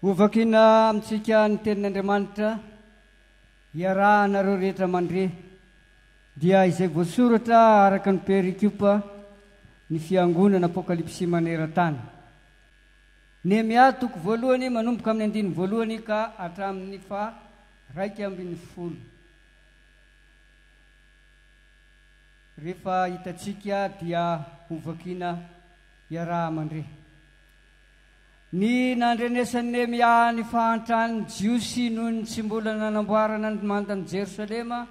Hovakina amintsika ny Tenin'Andriamanitra iarahanareo rehetra mandre, dia izay voasoratra araka ny perikopa ny Fiangonana Apokalypsy maneran-tany. Nehemia toko voalohany manomboka amin'ny andininy voalohany ka hatramin'ny faha 11. Rehefa hitantsika dia hovakina iaraha-mandre. Ny nandrenesan'i Nehemia ny fahantran'ny Jiosy noho ny tsy mbola nanamboarana ny mandan'i Jerosalema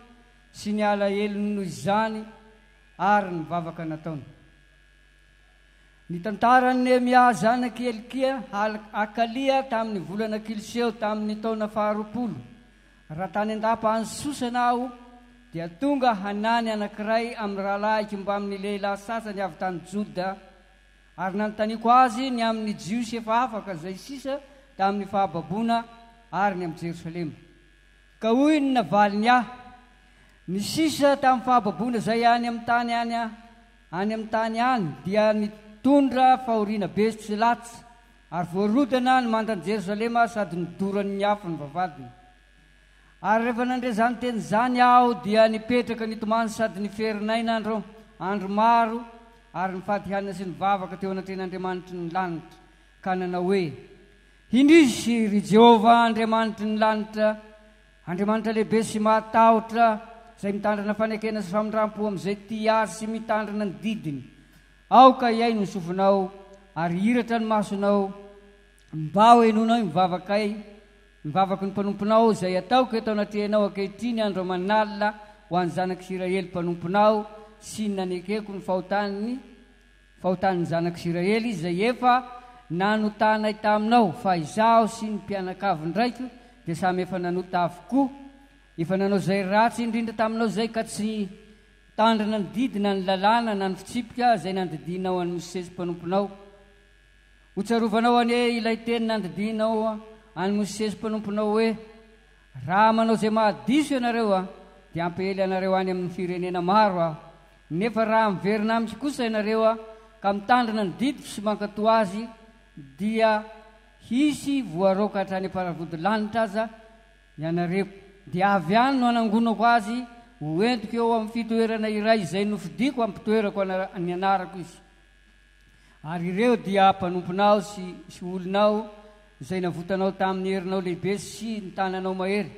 sy ny alahelony noho izany ary ny vavaka nataony. Ny tantaran'i Nehemia zanak'i Helkia, Hakalia, tamin'ny volana Kilseo tamin'ny taona faharoapolo, raha tany an-dapa any Sosana aho, dia tonga Hanany anankiray amin'ny rahalahiko mbamin'ny lehilahy sasany avy tany Joda, Ary nanontaniako azy ny amin' ny Jiosy efa afaka izay sisa tamin' ny fahababoana ary ny amin'i Jerosalema. Ka hoy ny navaliny ahy, Ny sisa tamin'ny fahababoana izay any amin'ny tany any any amin'ny tany any dia nitondra fahoriana be sy latsa, ary voarodana ny mandan'i Jerosalema sady nodoran' ny afo ny vavahadiny. Ary rehefa nandre izany teny izany aho dia nipetraka nitomany sady niferinaina andro andro maro ary nifady hanina sy nivavaka teo anatrehan'Andriamanitry ny lanitra, ka nanao hoe, Indrisy, ry Jehovah Andriamanitry ny lanitra, Andriamanitra lehibe sy mahatahotra, izay mitandrina fanekena sy famindrampo amin'izay tia azy sy mitandrina ny didiny! Aoka hihaino ny sofinao ary hihiratra ny masonao, mba hohenoinao ny vavakay, Ny vavaky ny mpanomponao izay ataoko eto anatrehanao ankehitriny andro aman'alina ho an'ny zanak'Isiraely mpanomponao sy ny nanekeko ny fahotan'ny fahotan'ny zanak'Isiraely izay efa nanotanay taminao, fa izaho sy ny mpianakavin-draiko dia samy efa nanota avokoa, efa nanao izay ratsy indrindra taminao izay ka tsy nitandrina ny didy na ny lalàna na ny fitsipika izay nandidianao an'i Mosesy mpanomponao. Ho tsarovanao anie ilay teny nandidianao an'i Mosesy mpanomponao hoe, 'Raha manao izay mahadiso ianareo, dia hampihely anareo any amin'ny firenena maro aho. Nefa raha miverina amiko kosa ianareo ka mitandrina ny didiko sy mankatò azy, dia hisy voaroaka hatrany am-paravodilanitra aza ianareo. Dia avy any no hanangonako azy ho entiko eo amin'ny fitoerana iray izay nofidiko hampitoerako ny anarako izy. Ary ireo dia mpanomponao sy sy olonao izay navotanao tamin'ny herinao lehibe sy ny tananao mahery.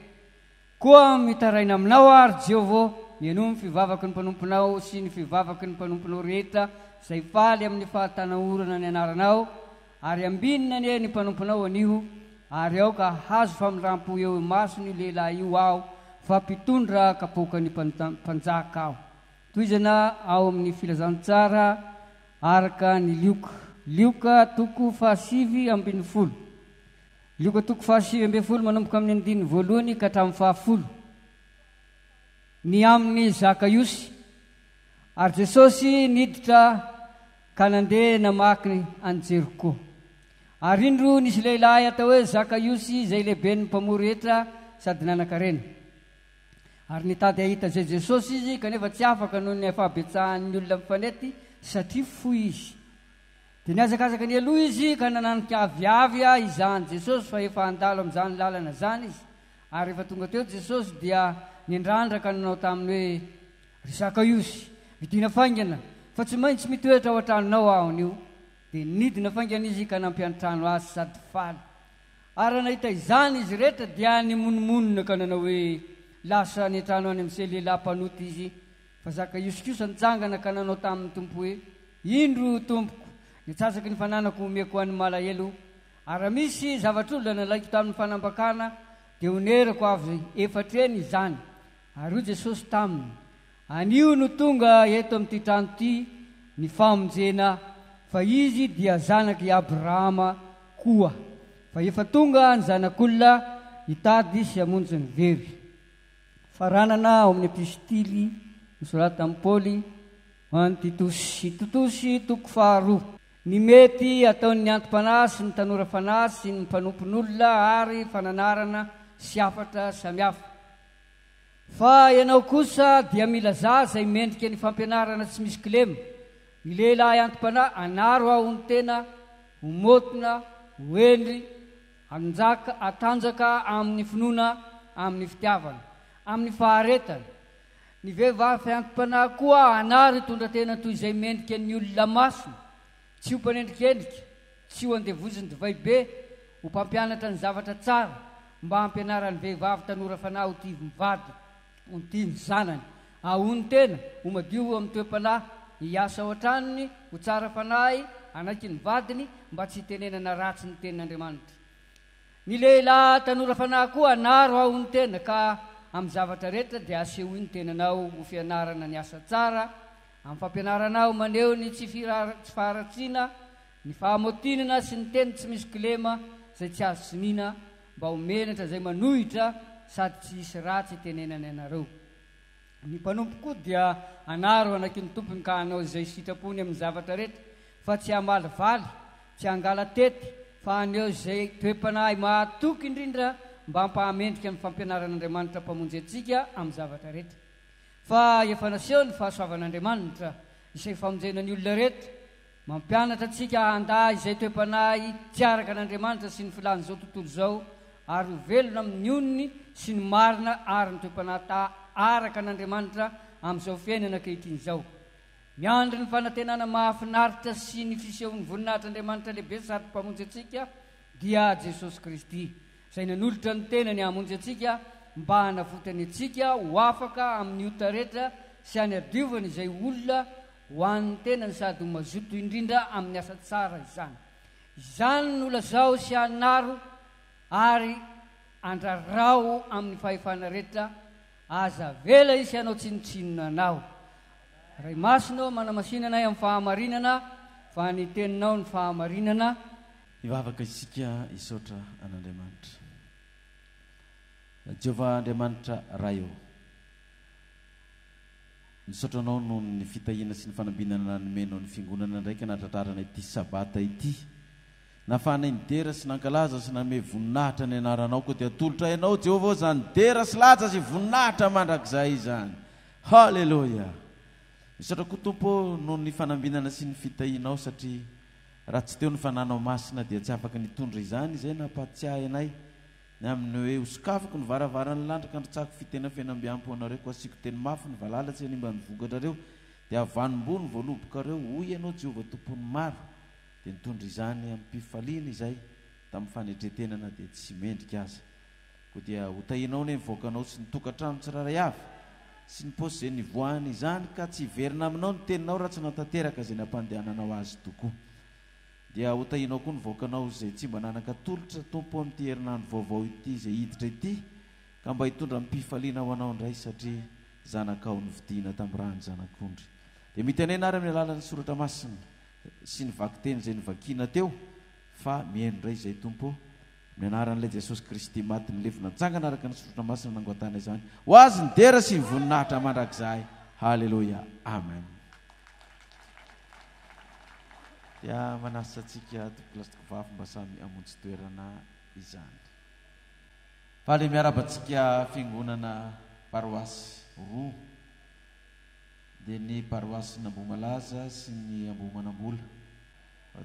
Koa mitaraina aminao aho, ry Jehovah ô, mihainoa ny fivavaky ny mpanomponao sy ny fivavaky ny mpanomponao rehetra izay faly amin'ny fahatanahorana ny anaranao, ary ambinina anie ny mpanomponao anio, ary aoka hahazo famindrampo eo imason'io lehilahy io aho, fa mpitondra kapoakan'ny mpanjaka aho. Tohizana ao amin'ny Filazantsara araka ny Lioka. Lioka toko fahasivy ambin'ny folo. Lioka toko fahasivy ambin'ny folo manomboka amin'ny andininy voalohany ka hatramin'ny fahafolo. Ny amin'i Zakaiosy. Ary Jesosy niditra ka nandeha namaky an'i Jeriko. Ary indro nisy lehilahy atao hoe Zakaiosy izay lehiben'ny mpamory hetra sady nanan-karena. Ary nitady hahita izay Jesosy izy, kanefa tsy afaka noho ny fahabetsahan'ny olona mifanety, satria fohy izy. Dia nihazakazaka nialoha izy ka nananika aviavy hizaha an'i Jesosy, fa efa handalo amin'izany lalana izany izy. Ary rehefa tonga teo Jesosy, dia nindrandra ka nanao taminy hoe, Ry Zakaiosy, midìna faingana, fa tsy maintsy mitoetra ao an-tranonao aho anio. Dia nidina faingana izy ka nampiantrano azy sady faly. Ary raha nahita izany izy rehetra dia nimonomonona ka nanao hoe, Lasa any an-trano any amin'izay lehilahy mpanota izy. Fa Zakaiosy kosa nitsangana ka nanao tamin'ny Tompo hoe, Indro, Tompoko, ny antsasaky ny fananako omeko an'ny malahelo, ary raha misy zavatr'olona nalaiko tamin'ny fanambakana, dia honerako avy efatra eny izany. Ary hoy Jesosy taminy, Anio no tonga eto amin'ity trano ity ny famonjena, fa izy dia zanak'i Abrahama koa. Fa efa tonga ny Zanak'olona hitady sy hamonjy ny very. Faranana ao amin'ny epistily nosoratan'i Paoly ho an'i Titosy. Titosy toko faharoa. Ny mety ataon'ny anti-panahy sy ny tanora fanahy sy ny mpanompon'olona ary fananarana sy hafatra samihafa. Fa ianao kosa dia milazà izay mendrika ny fampianarana tsy misy kilema. Ny lehilahy anti-panahy, anaro aho ny tena, ho môtona, ho hendry. Hanjaka, hatanjaka amin'ny finoana, amin'ny fitiavana, amin'ny faharetana. Ny vehivavy anti-panahy koa hanary hitondra tena toy izay mendrika ny olona masina, tsy ho mpanendrikendrika, tsy ho andevozin'ny divay be, ho mpampianatra ny zavatra tsara, mba hampianaran'ny vehivavy tanora fanahy ho tia ny vadiny, ho tia ny zanany, hahonon-tena, ho madio amin'ny toe-panahy, hiasa ao an-tranony, ho tsara fanahy, hanaiky ny vadiny, mba tsy hitenenana ratsy ny tenin'Andriamanitra. Ny lehilahy tanora fanahy koa anaro hahonon-tena, ka amin'ny zavatra rehetra dia asehoy ny tenanao ho fianarana ny asa tsara, amin'ny fampianaranao maneho ny tsy faharatsiana, ny fahamaotinana sy ny teny tsy misy kilema izay tsy azo tsiniana, mba ho menatra izay manohitra sady tsy hisy ratsy itenenany anareo. Ny mpanompo koa dia anaro hanaiky ny tompony ka hanao izay sitrapony amin'ny zavatra rehetra, fa tsy hamalivaly, tsy hangala-tety, fa haneho izay toe-panahy mahatoky indrindra mba hampahamendrika ny fampianaran'Andriamanitra Mpamonjy antsika amin'ny zavatra rehetra. Fa efa naseho ny fahasoavan'Andriamanitra izay famonjena ny olona rehetra, Mampianatra antsika handà izay toe-panahy tsy araka an'Andriamanitra sy ny filàn'izao tontolo izao ary ho velona amin'ny onony sy ny marina ary ny toe-panahy ta araka an'Andriamanitra amin'izao fiainana ankehitriny izao. Miandry ny fanantenana mahafinaritra sy ny fisehon'ny voninahitr'Andriamanitra lehibe sady Mpamonjy antsika dia Jesosy Kristy, izay nanolotra ny tenany hamonjy antsika mba hanavotany antsika ho afaka amin'ny ota rehetra sy hanadiovany izay olona ho an'ny tenany sady ho mazoto indrindra amin'ny asa tsara izany. Izany no lazao sy anaro ary andrarao amin'ny fahefana rehetra, aza avela hisy hanao tsinontsinona anao. Ray Masina ô, manamasina anay amin'ny fahamarinana, fa ny Teninao no fahamarinana. Hivavaka isika hisaotra an'Andriamanitra. Jehovah Andriamanitra Ray ô. Misaotra Anao noho ny fitahiana sy ny fanambinana nomenao ny Fiangonana indray ka nahatratrarana ity Sabata ity. Nahafahanay nidera sy nankalaza sy nanome voninahitra ny Anaranao koa dia atolotray Anao Jehovah ô izany dera sy laza sy voninahitra mandrakizay izany. Haleloia! Misaotra koa Tompo ô noho ny fanambinana sy ny fitahianao satria raha tsy teo ny Fananao Masina dia tsy afaka nitondra izany izay nampahatsiahy anay Ny amin'ny hoe, Hosokafako ny varavaran'ny lanitra ka handrotsahako fitena feno ambiampo ho anareo, koa hasiako teny mafy ny valala tsy hanimba ny vokatrareo, dia havanom-boa ny voalobokareo, hoy Ianao, Jehovah Tompon'ny maro. Dia nitondra izany amim-pifaliana izay, tamin'ny fanetren-tena na dia tsy mendrika aza. Koa dia hotahianao anie ny vahoakanao sy ny tokantrano tsirairay avy, sy ny paosy izay nivoahany izany, ka tsy hiverina aminao ny teninao raha tsy nahatanteraka izay nampandehananao azy tokoa. Dia hotahianao koa ny vahoakanao izay tsy mba nanan-katolotra, Tompo, amin'ity herinandro vaovao ity izay hiditra ity, ka mba hitondra amim-pifaliana ho Anao indray, satria zanakao novidiana tamin'ny ràn'ny Zanak'ondry. Dia mitenena ary amin'ny alalan'ny Soratra Masina sy ny vakiteny izay novakiana teo, fa mihaino indray izay, Tompo, amin'ny anaran'ilay Jesosy Kristy maty nilevina nitsangana araka ny Soratra Masina nangoatana izany. Ho Azy ny dera sy ny voninahitra mandrakizay. Haleloia. Amen. Dia manasa antsika tompokolahy sy tompokovavy mba samy hamonjy toerana izany. Faly miarahaba antsika fiangonana paroasy roa dia ny paroasin'Ambohimalaza sy ny Ambohimanambola.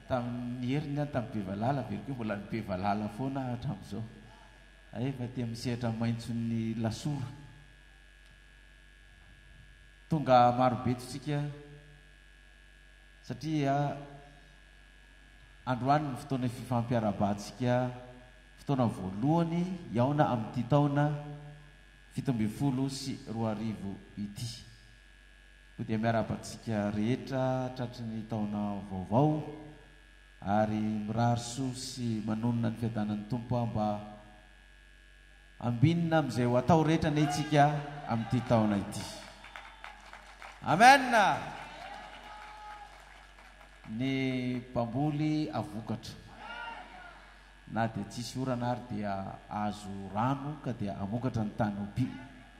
Tamin'ny heriny aho tamin'ny Bevalala, averiko hoe mbola ny Bevalala foana aho hatramin'izao. Hay efa aty amin'ny sehatra maitson'ny Lasora. Tonga marobe eto isika. Satria androany ny fotoana fifampiarahabantsika fotoana voalohany hihaona amin'ity taona 2017 ity. Koa dia miarahaba antsika rehetra tratry ny taona vaovao ary mirary soa sy manonona ny fiadanan'ny Tompo aho mba Ambinina amin'izay ho atao rehetra anie tsika amin'ity taona ity. Amen! Ny mpamboly avokatra. Na dia tsisy orana ary dia azo rano ka dia hamokatra ny tany ompi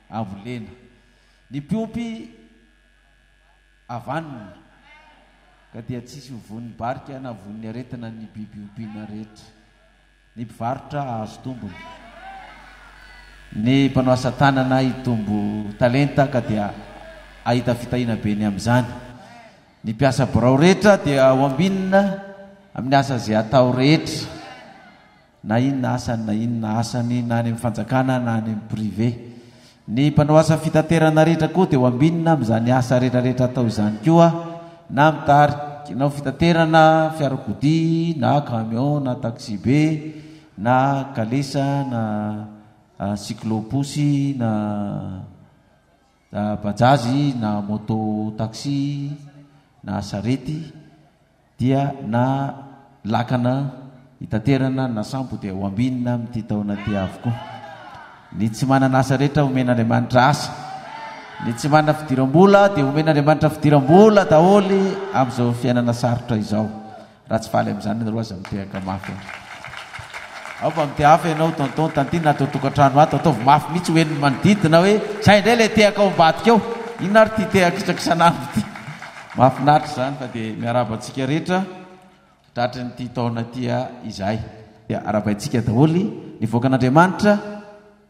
ambolena. Ny mpiompy avanona ka dia tsisy ho voan'ny barika na voan'ny aretina ny biby ompiana rehetra. Ny mpivarotra hahazo tombony. Ny mpanao asa tanana hitombo talenta ka dia hahita fitahiana be ny amin'izany. Ny mpiasa birao rehetra dia ho ambinina amin'ny asa izay atao rehetra. Na inona asany na inona asany, na any amin'ny fanjakana na any amin'ny privé. Ny mpanao asa fitaterana rehetra koa dia ho ambinina amin'izany asa rehetrarehetra atao izany koa, na mitarika na ho fitaterana fiarakodia na camion na taxi-be na kalesa na cyclo-pousse na bajaj na moto taxi na sarety. Dia na lakana hitaterana na sambo dia ho ambinina amin'ity taona ity avokoa. Ny tsy manana asa rehetra homen'Andriamanitra asa. Ny tsy manana fidiram-bola dia homen'Andriamanitra fidiram-bola daholo amin'izao fiainana sarotra izao. Raha tsy faly amin'izany ianareo aza mitehaka mafy ary. Ao mba mitehafa ianao tonton, tantine ato an-tokantrano ato, ataovy mafy mihitsy ho henon'ny manodidina hoe zay indray ilay tehaka ao ambadika ao. Inona ary ity tehaka isakisan'andro ity? Mahafinaritra izany fa dia miarahaba antsika rehetra tratrin'ity taona ity izahay. Dia arahabaintsika daholo ny vahoakan'Andriamanitra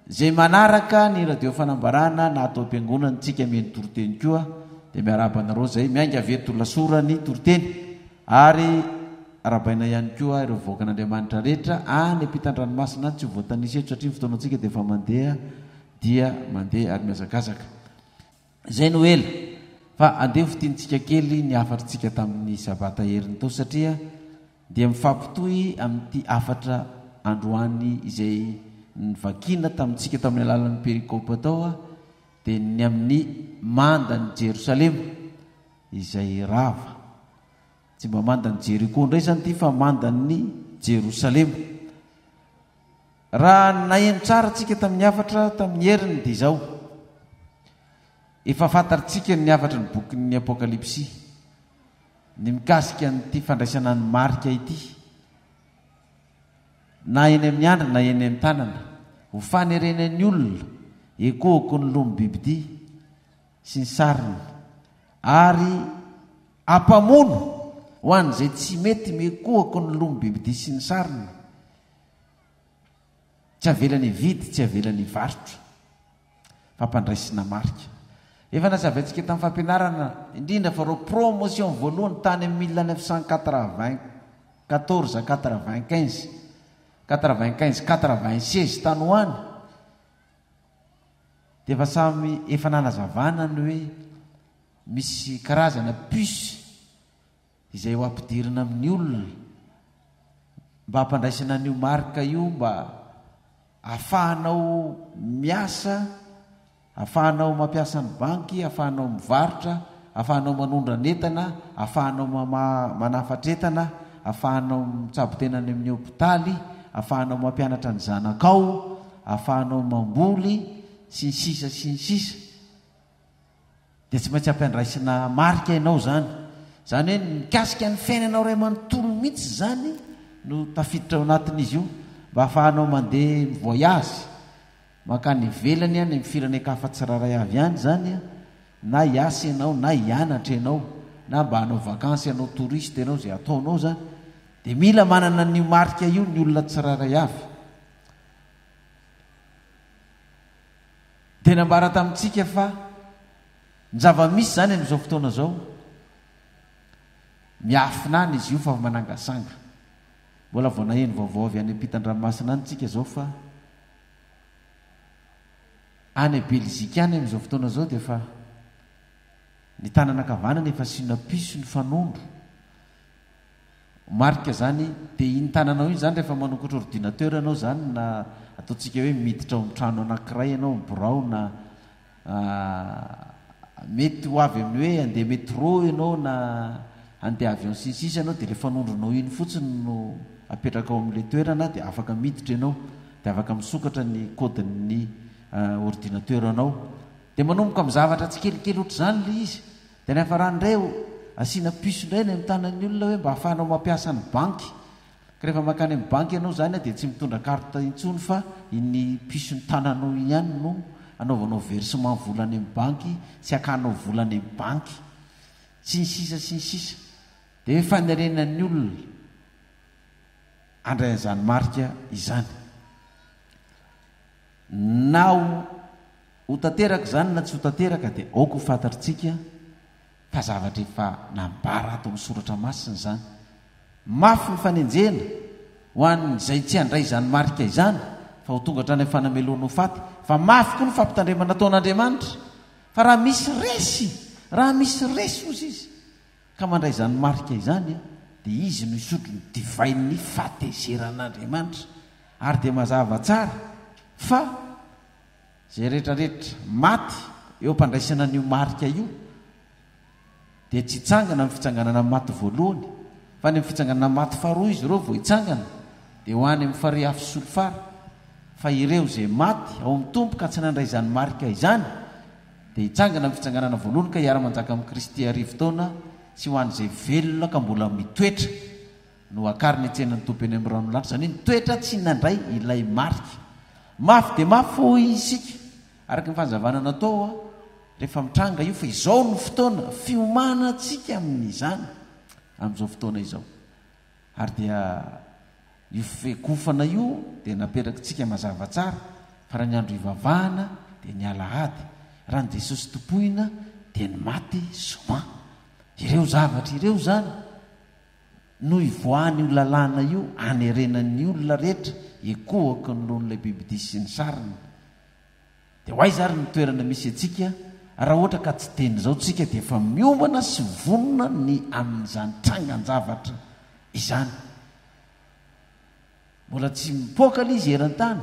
izay manaraka ny radio fanambarana na ato am-piangonana tsika mihaino toriteny koa dia miarahaba anareo izay miainga avy eto Lasora ny toriteny ary arahabaina ihany koa ireo vahoakan'Andriamanitra rehetra any ampitan-dranomasina any tsy ho voatanisa eto satria ny fotoanantsika dia efa mandeha dia mandeha ary mihazakazaka. Izay no ela, fa andeha ho fintinintsika kely ny hafatritsika tamin'ny Sabata heriny tao satria dia mifampitohy amin'ity hafatra androany izay novakiana tamintsika tamin'ny alalan'ny perikopa tao dia ny amin'ny mandan'i Jerosalema izay rava. Tsy mba mandan'i Jeriko indray izany ity fa mandan'i Jerosalema. Raha naheno tsara tsika tamin'ny hafatra tamin'ny heriny dia izao, Efa fantatrtsika ny hafatry ny bokin'ny Apokalypsy, ny mikasika an'ity fandraisana ny marika ity, na eny amin'ny andry na eny amin'ny tanana, ho fanerena ny olona hekohoko ny lohan'ny bibidia sy ny sariny, ary hampamono ho an'izay tsy mety miekohako ny lohan'ny bibidia sy ny sariny. Tsy avelany hividy, tsy avelany hivarotra. Fampandraisina marika. Efa nazavaintsika tamin'ny fampianarana, indrindra fa ireo promotion voalohany tany amin'ny 1994, 95, 95, 96 tany ho any, dia efa samy efa nanazavana ny hoe misy karazana puce izay ho ampidirina amin'ny olona mba hampandraisana an'io marika io mba ahafahanao miasa, ahafahanao mampiasa ny banky, ahafahanao mivarotra, ahafahanao manondrana entana, ahafahanao manafatra entana, ahafahanao mitsabo tena any amin'ny hopitaly, ahafahanao mampianatra ny zanakao, ahafahanao mamboly, sy ny sisa sy ny sisa. Dia tsy maintsy ampiandraisina marika ianao izany. Izany hoe mikasika ny fiainanao iray manontolo mihitsy izany no tafiditra ao anatin'izy io mba hahafahanao mandeha mi-voyage mankany ivelany any amin'ny firenen-kafa tsirairay avy any izany na hiasa ianao na hianatra ianao na mba hanao vakansy hanao touriste ianao izay ataonao izany dia mila manana an'io marika io ny olona tsirairay avy. Dia nambara tamintsika fa ny zava-misy izany amin'izao fotoana izao, miafina any izy io fa manangasanga. Mbola vao naheno vaovao avy any ampitan-dranomasina any tsika izao fa any Belzika any amin'izao fotoana izao dia efa ny tanana ankavanana efa asiana piso ny fanondro. Marika izany, dia iny tananao iny izany rehefa manokatra ordinateur ianao izany na ataontsika hoe miditra ao amin'ny trano anankiray ianao, amin'ny birao na mety ho avy amin'ny hoe handeha métro ianao na handeha avion sy ny sisa ianao dia ilay fanondronao iny fotsiny no apetraka ao amin'ilay toerana dia afaka miditra ianao dia afaka misokatra ny code-n'ny ordinateur anao. Dia manomboka amin'ny zavatra tsikelikely ohatr'izany ilay izy. Dia ny hafarany indray asiana puce indray any amin'ny tanan'ny olona hoe mba ahafahanao mampiasa ny banky. Ka rehefa mankany amin'ny banky ianao izany dia tsy mitondra carte intsony fa iny puce ny tananao iny ihany no anaovanao versement vola any amin'ny banky sy hakanao vola any amin'ny banky. Sy ny sisa sy ny sisa. Dia hoe fanerena ny olona handray an'izany marika izany. Na ho Ho tanteraka izany na tsy ho tanteraka dia aoka ho fantatritsika fa zavatra efa nambara ato amin'ny soratra masina izany. Mafy ny fanenjehana. Ho an'izay tsy handray izany marika izany, fa ho tonga hatrany amin'ny fanamelohana ho faty. Fa mafy koa ny fampitandremana ataon'Andriamanitra, fa raha misy resy, raha misy resy, hozy izy, ka mandray izany marika izany, dia izy no hisotro ny divain'ny fahatezeran'Andriamanitra. Ary dia mazava tsara fa izay rehetrarehetra maty eo am-pandraisana an'io marika io, dia tsy hitsangana amin'ny fitsanganana maty voalohany, fa any amin'ny fitsanganana maty faharoa izy ireo vao hitsangana, dia ho any amin'ny farihy afo sy solifara. Fa ireo izay maty ao amin'ny Tompo ka tsy nandray izany marika izany, dia hitsangana amin'ny fitsanganana voalohany ka hiara-manjaka amin'i Kristy arivotaona, sy ho an'izay velona ka mbola mitoetra no hakarina hitsena ny Tompo eny amin'ny ranon'ny lanitra, izany hoe nitoetra tsy nandray ilay marika. Mafy dia mafy hoy isika, araka ny fanazavana natao, Rehefa mitranga io fa izao no fotoana fiomanantsika amin'izany amin'izao fotoana izao. Ary dia io fiekofana io dia napetrakitsika mazava tsara fa raha ny andro hivavahana dia ny alahady, raha ny Jesosy tompoina dia ny maty zoma. Ireo zavatra ireo izany no ivoahan'io lalàna io hanerena ny olona rehetra hikohaka ny lohan'ilay bibidia sy ny sariny. Dia ho aiza ary ny toerana misy antsika raha ohatra ka tsy teny izao tsika dia efa miomana sy vonona ny amin'izany trangan-javatra izany. Mbola tsy mipoaka ilay izy eran-tany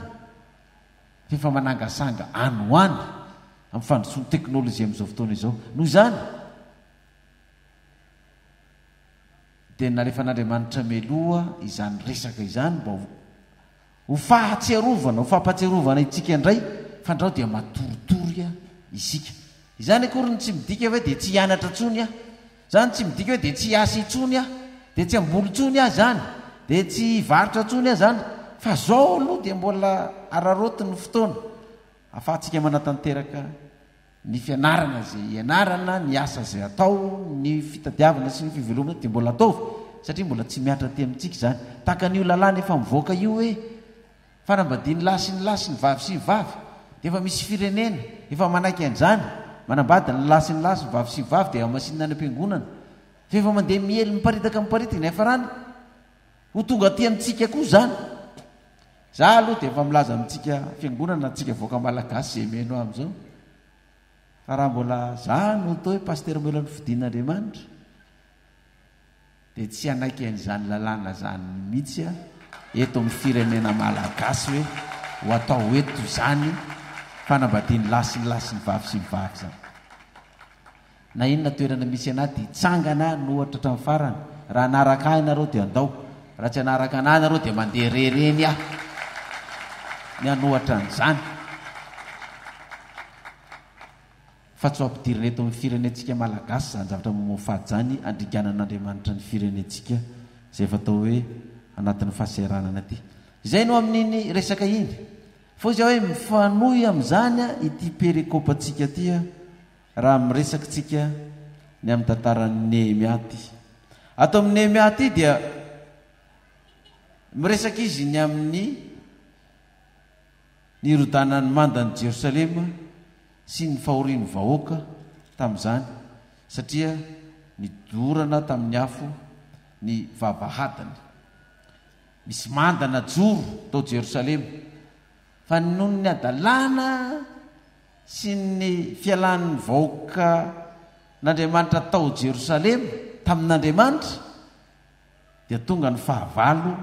fa efa manangasanga any ho any amin'ny fandrosoan'ny teknolojia amin'izao fotoana izao. Noho izany dia nalefan'Andriamanitra mialoha izany resaka izany mba ho Ho fahatsiarovana, ho fampahatsiarovana antsika indray fandrao dia matoritory isika. Izany akory no tsy midika hoe dia tsy hianatra intsony aho. Izany tsy midika hoe dia tsy hiasa intsony aho, dia tsy hamboly intsony aho izany, dia tsy hivarotra intsony aho izany. Fa izao aloha dia mbola araraoty ny fotoana ahafahantsika manatanteraka Ny fianarana izay ianarana, ny asa izay atao, ny fitadiavana sy ny fivelomana dia mbola ataovy satria mbola tsy mihatra aty amintsika izany. Tahaka an'io lalàna efa mivoaka io hoe fanambadian'ny lahy sy ny lahy sy ny vavy sy ny vavy dia efa misy firenena efa manaiky an'izany, manambady ny lahy sy ny lahy sy ny vavy sy ny vavy dia hamasinina any am-piangonana. Fa efa mandeha miely miparitaka miparitaka ny hafarany ho tonga aty amintsika koa izany. Za aloha dia efa milaza amintsika fiangonana antsika vahoaka malagasy izay mihaino ahy amin'izao fa raha mbola za no atao hoe pasitera mbola nofidin'Andriamanitra dia tsy hanaiky an'izany lalàna izany mihitsy aho eto amin'ny firenena malagasy hoe ho atao eto izany fanambadian'ny lahy sy ny lahy sy ny vavy sy ny vavy izany. Na inona toerana misy anah dia hitsangana aho no ohatra hatramin'ny farany. Raha hanaraka ahy nareo dia andao. Raha tsy hanaraka anah nareo dia mandeha irery eny aho. Ny hanohatra an'izany. Fa tsy ho ampidirina eto amin'ny firenentsika malagasy izany zavatra mamoafady izany handringanan'Andriamanitra ny firenentsika izay efa atao hoe anatin'ny fahasahiranana ity. Izay no amin'iny resaka iny. Fa hoy izaho hoe mifanohy amin'izany ity perikopantsika ity. Raha miresaka tsika ny amin'ny tantaran'i Nehemia ity. Ato amin'i Nehemia ity dia miresaka izy ny amin'ny nirodanan'ny mandan'i Jerosalema sy ny fahorian'ny vahoaka tamin'izany satria nidorana tamin'ny afo ny vavahadiny. Misy manda najoro tao Jerosalema fa noho ny hadalana sy ny fialan'ny vahoakan'Andriamanitra tao Jerosalema tamin'Andriamanitra, dia tonga ny fahavalo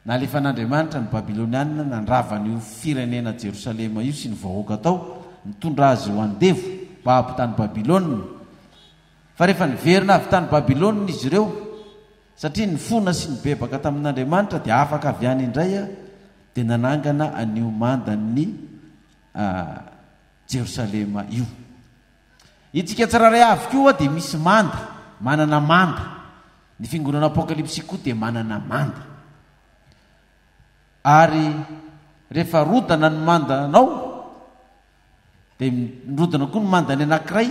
nalefan'Andriamanitra ny Babylonianina nandrava an'io firenena Jerosalema io sy ny vahoaka tao, nitondra azy ho andevo babo tany Babylona. Fa rehefa niverina avy tany Babylona izy ireo, satria nifona sy nibebaka tamin'Andriamanitra, dia afaka avy any indray, dia nanangana an'io mandan'ny Jerosalema io. Itsika tsirairay avy koa dia misy manda, manana manda. Ny fiangonana Apokalypsy koa dia manana manda. Ary rehefa rodana ny mandanao, dia mirodana koa ny mandany anankiray,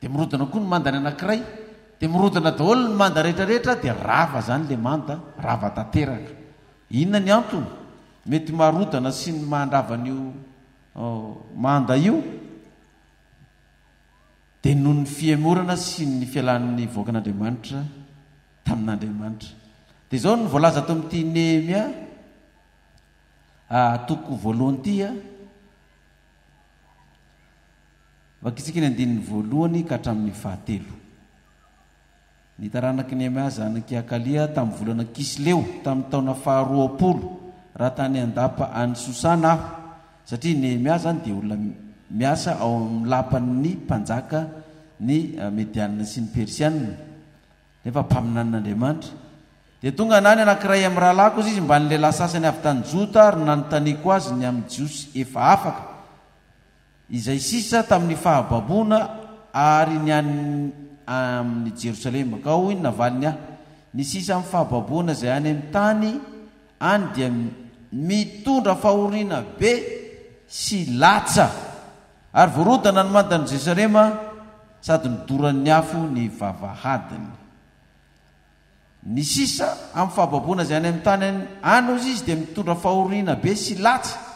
dia mirodana koa ny mandany anankiray, dia mirodana daholo ny manda rehetrarehetra, dia rava izany ilay manda, rava tanteraka. Inona ny antony? Mety marodana sy ny mahandrava an'io manda io dia noho ny fihemorana sy ny fialan'ny vahoakan'Andriamanitra tamin'Andriamanitra. Dia izao no voalaza ato amin'ity Nehemia toko voalohany ity a. Vakintsika ny andininy voalohany ka hatramin'ny fahatelo. Ny taranak'i Nehemia zanak'i Hakalia tamin'ny volana Kisleo tamin'ny taona faharoapolo raha tany an-dapa any Sosana aho, satria i Nehemia izany dia olona miasa ao amin'ny lapan'ny mpanjaka ny Medianina sy ny Persianina, nefa mpaminanin'Andriamanitra. Dia tonga nany anankiray amin'ny rahalahiko izy mba ny lehilahy sasany avy tany Joda ary nanontaniako azy ny amin'ny Jiosy efa afaka, Izay sisa tamin'ny fahababoana ary ny any amin'i Jerosalema. Ka hoy ny navaliny ahy, Ny sisa amin'ny fahababoana izay any amin'ny tany any dia mitondra fahoriana be sy latsa. Ary voarodana ny mandan'i Jerosalema sady nodoran'ny afo ny vavahadiny. Ny sisa amin'ny fahababoana izay any amin'ny tany any, hoy izy, dia mitondra fahoriana be sy latsa.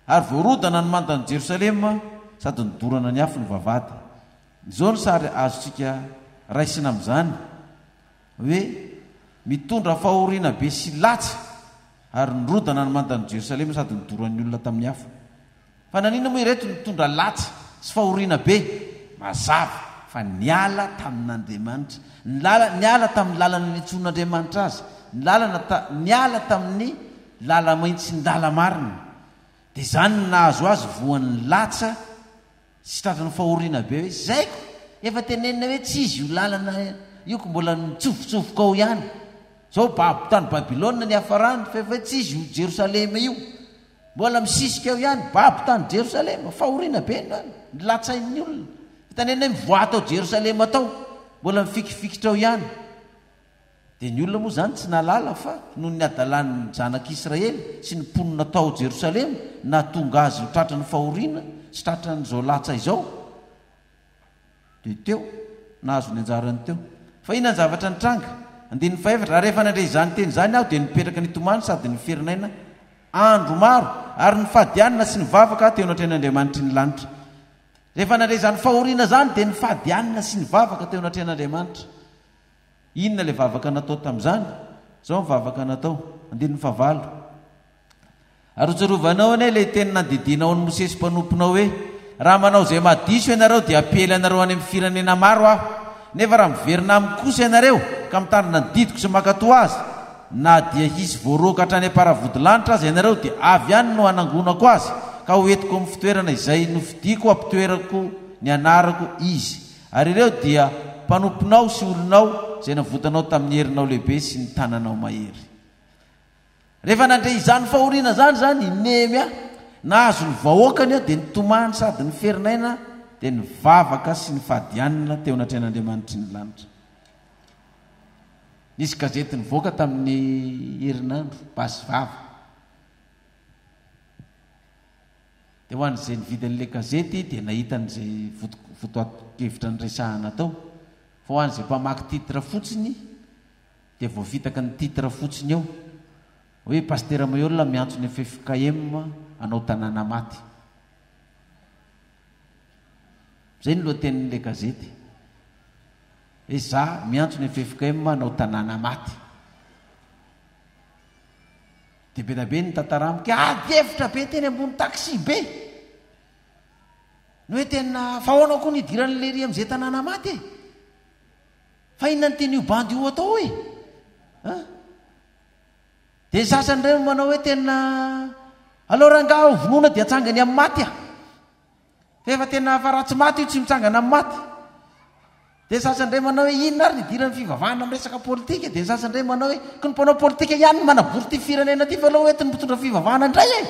Ary voarodana ny mandan'i Jerosalema sady nodorana ny afo ny vavahady. Izao no sary azontsika raisina amin'izany, hoe mitondra fahoriana be sy latsa ary nirodana ny mandan'i Jerosalema sady nodoran'ny olona tamin'ny afo. Fa naninona moa ireto nitondra latsa sy fahoriana be? Mazava fa niala tamin'Andriamanitra. Nilala, niala tamin'ny lalana niantsoan'Andriamanitra azy. Nilalana ta, niala tamin'ny Lala-mainty sy ny lala-marina. Dia izany no nahazo azy voan'ny latsa sy tratran'ny fahoriana be hoe zaiko efa tenenina hoe tsy izy io lalana io ko mbola mitsofotsofoka ao ihany. Zao babo tany Babylona niafarany fa efa hoe tsy izy io Jerosalema io. Mbola misisika ao ihany, babo tany Jerosalema, fahoriana be no any, ny latsain'ny olona. Tenenina hoe mivoaha tao Jerosalema tao, mbola mifikifikitra ao ihany. Dia ny olona moa izany tsy nahalala fa noho ny hadalan'ny zanak'Israely sy ny mponina tao Jerosalema nahatonga azy ho tratran'ny fahoriana sy tratran'izao latsa izao. Dia teo, nahazo ny anjarany teo. Fa inona ny zavatra nitranga? Andininy fahefatra, Ary rehefa nandre izany teny izany aho dia nipetraka nitomany sady niferinaina andro maro, ary nifady hanina sy nivavaka aho teo anatrehan'Andriamanitry ny lanitra. Rehefa nandre izany fahoriana izany dia nifady hanina sy nivavaka teo anatrehan'Andriamanitra. Inona ilay vavaka natao tamin'izany? Izao ny vavaka natao, andininy fahavalo, Ary hotsarovanao anie ilay teny nandidianao an'i Mosesy mpanomponao hoe, 'Raha manao izay mahadiso ianareo, dia hampiely anareo any amin'ny firenena maro aho. Nefa raha miverina amiko kosa ianareo, ka mitandrina ny didiko sy mankatò azy, na dia hisy voaroaka hatrany am-paravodilanitra aza ianareo, dia avy any no hanangonako azy, ka hoentiko amin'ny fitoerana izay nofidiko hampitoerako ny anarako izy. Ary ireo dia mpanomponao sy olonao izay navotanao tamin'ny herinao lehibe sy ny tananao mahery. Rehefa nandre izany fahoriana izany izany i Nehemia, nahazo ny vahoakany dia nitomany sady niferinaina dia nivavaka sy nifady hanina teo anatrehan'Andriamanitry ny lanitra. Nisy gazety nivoaka tamin'ny herinandro, Basy Vava. Dia ho an'izay nividy an'ilay gazety dia nahita an'izay votoatin-kevitra niresahana tao. Fa ho an'izay mpamaky titre fotsiny dia voafitaka ny titre fotsiny eo. Hoe Pasitera Maihol miantso ny ffkm hanao tanàna maty. Izay ny lohatenin'ilay gazety. Hoe za miantso ny ffkm hanao tanàna maty. Dia be dia be ny tantara amiko hoe ady hevitra be teny ambony taxi be. Ny hoe tena fa ahoana koa ny hidiran'i lery amin'izay tanàna maty e? Fa inona ny tian'io bandy io atao e? An? Dia ny sasany indray manao hoe tena aleo rangahy ho vonoina dia atsangany amin'ny maty ah. Fa efa tena fa raha tsy maty io tsy mitsangana amin'ny maty. Dia ny sasany indray manao hoe inona ary ny idiran'ny fivavahana amin'ny resaka politika? Dia ny sasany indray manao hoe ko ny mpanao politika ihany no manabory ity firenena ity fa aleo hoentin'ny mpitondra fivavahana indray e!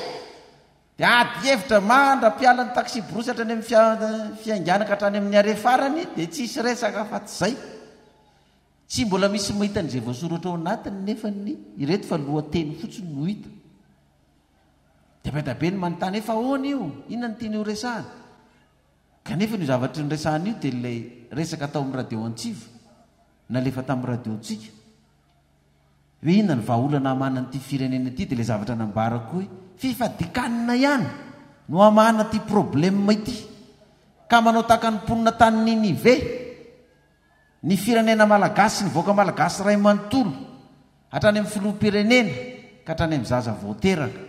Dia ady hevitra mandra-piala ny taxi-brousse hatrany amin'ny fiaingàna ka hatrany amin'ny arrêt farany dia tsisy resaka afa-tsy izay. Tsy mbola misy mahita an'izay voasoratra ao anatiny nefa ny ireto fa lohateny fotsiny no hita. Dia be dia be ny manontany hoe fa ahoana io? Inona no tiany horesahana? Kanefa io zavatra noresahana io dia ilay resaka tao amin'ny radio Antsiva, nalefa tamin'ny radio-ntsika. Hoe inona ny vahaolana hamahana an'ity firenena ity dia ilay zavatra nambarako hoe fifadikanina ihany no hamahana ity problème ity. Ka manao tahaka ny mponina tany Ninive, ny firenena malagasy sy ny vahoaka malagasy iray manontolo. Hatrany amin'ny filoham-pirenena ka hatrany amin'ny zaza vao teraka.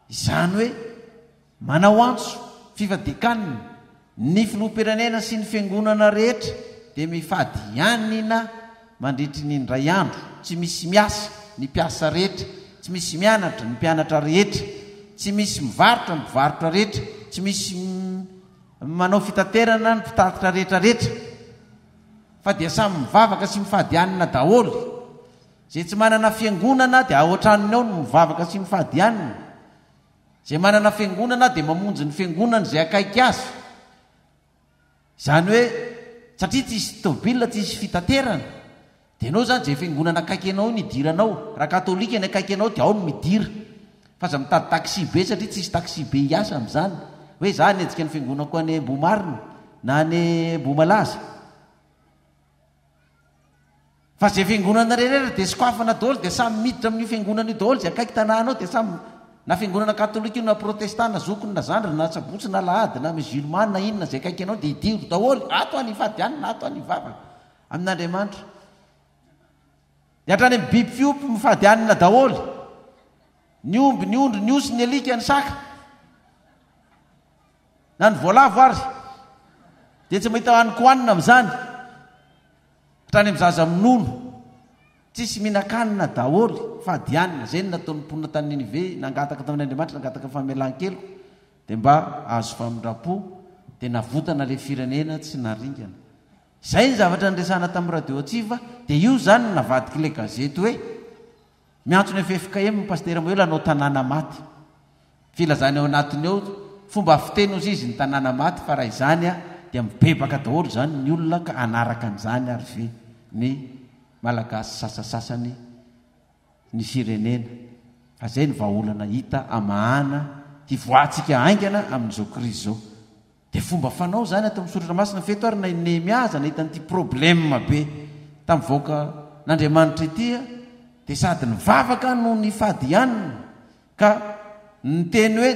Izany hoe manao antso fifadian-kanina ny filoham-pirenena sy ny fiangonana rehetra dia mifady hanina mandritry ny indray andro, tsy misy miasa ny mpiasa rehetra, tsy misy mianatra ny mpianatra rehetra, tsy misy mivarotra ny mpivarotra rehetra, tsy misy manao fitaterana ny mpitatitra rehetra rehetra fa dia samy mivavaka sy mifady hanina daholo. Izay tsy manana fiangonana dia ao an-tranony ao no mivavaka sy mifady hanina. Izay manana fiangonana dia mamonjy ny fiangonany izay akaiky azy. Izany hoe satria tsisy tôbila, tsisy fitaterana, dia ianao izany izay fiangonana akaiky anao no idiranao. Raha katolika ny akaiky anao dia ao no midira. Fa aza mitady taxi be satria tsisy taxi be hiasa amin'izany. Hoe za hanenjika ny fiangonako any Ambohimarina na any Ambohimalaza. Fa izay fiangonana rehetra dia sokafana daholo dia samy miditra amin'io fiangonana io daholo izay akaiky tanàna ao dia samy na fiangonana katolika io na protestant na zokiny na zandriny na sabotsy na alahady na musulman na inona izay akaiky anao dia idiro daholo ato any hifady hanina ato any hivavaka amin'Andriamanitra. Dia hatrany amin'ny biby fiompy mifady hanina daholo. Ny omby, ny ondry, ny osy, ny alika, ny saka. Na ny voalavo ary dia tsy mahita hanin-kohanina amin'izany. Hatrany amin'ny zaza minono. Tsisy mihinan-kanina daholo, fady hanina. Izay no nataon'ny mponina tany Ninive, nangataka tamin'Andriamanitra, nangataka famelan-keloka, dia mba azo famindram-po, dia navotana ilay firenena tsy naringana. Izay ny zavatra niresahana tamin'ny radio Antsiva, dia io izany no navadik'ilay gazety hoe, Miantso ny ffkm ny Pasitera Moela hanao tanàna maty. Filazany ao anatiny ao, fomba fiteny hozy izy ny tanàna maty fa raha izany dia mibebaka daholo izany ny olona ka hanaraka an'izany ary ve ny Malagasy sasasasany ny firenena fa izay ny vahaolana hita hamahana hivoahantsika haingana amin'izao krizy izao. Dia fomba fanao izany ato amin'ny soratra masina fa eto ary na i Nehemia aza nahita an'ity problème be tamin'ny vahoaka n'Andriamanitra ity dia sady nivavaka no nifady hanina ka niteny hoe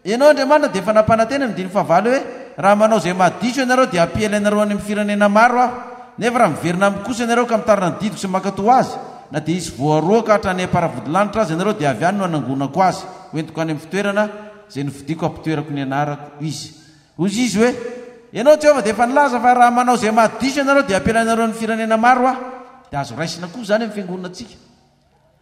ianao Andriamanitra dia efa nampanantena ny andininy fahavalo hoe raha manao izay mahadiso ianareo dia hampiely anareo any amin'ny firenena maro aho nefa raha miverina amiko kosa ianareo ka mitarina ny didiko sy mankatò azy na dia hisy voaroaka hatrany am-paravodilanitra aza ianareo dia avy any no hanangonako azy hoentiko any amin'ny fitoerana Izay nofidiko hampitoerako ny anarako izy. Hoy izy hoe, Ianao, Jehovah, dia efa nilaza fa raha manao izay mahadiso ianareo, dia hampialainareo ny firenena maro aho. Dia azo raisina koa izany amin'ny fiangonantsika.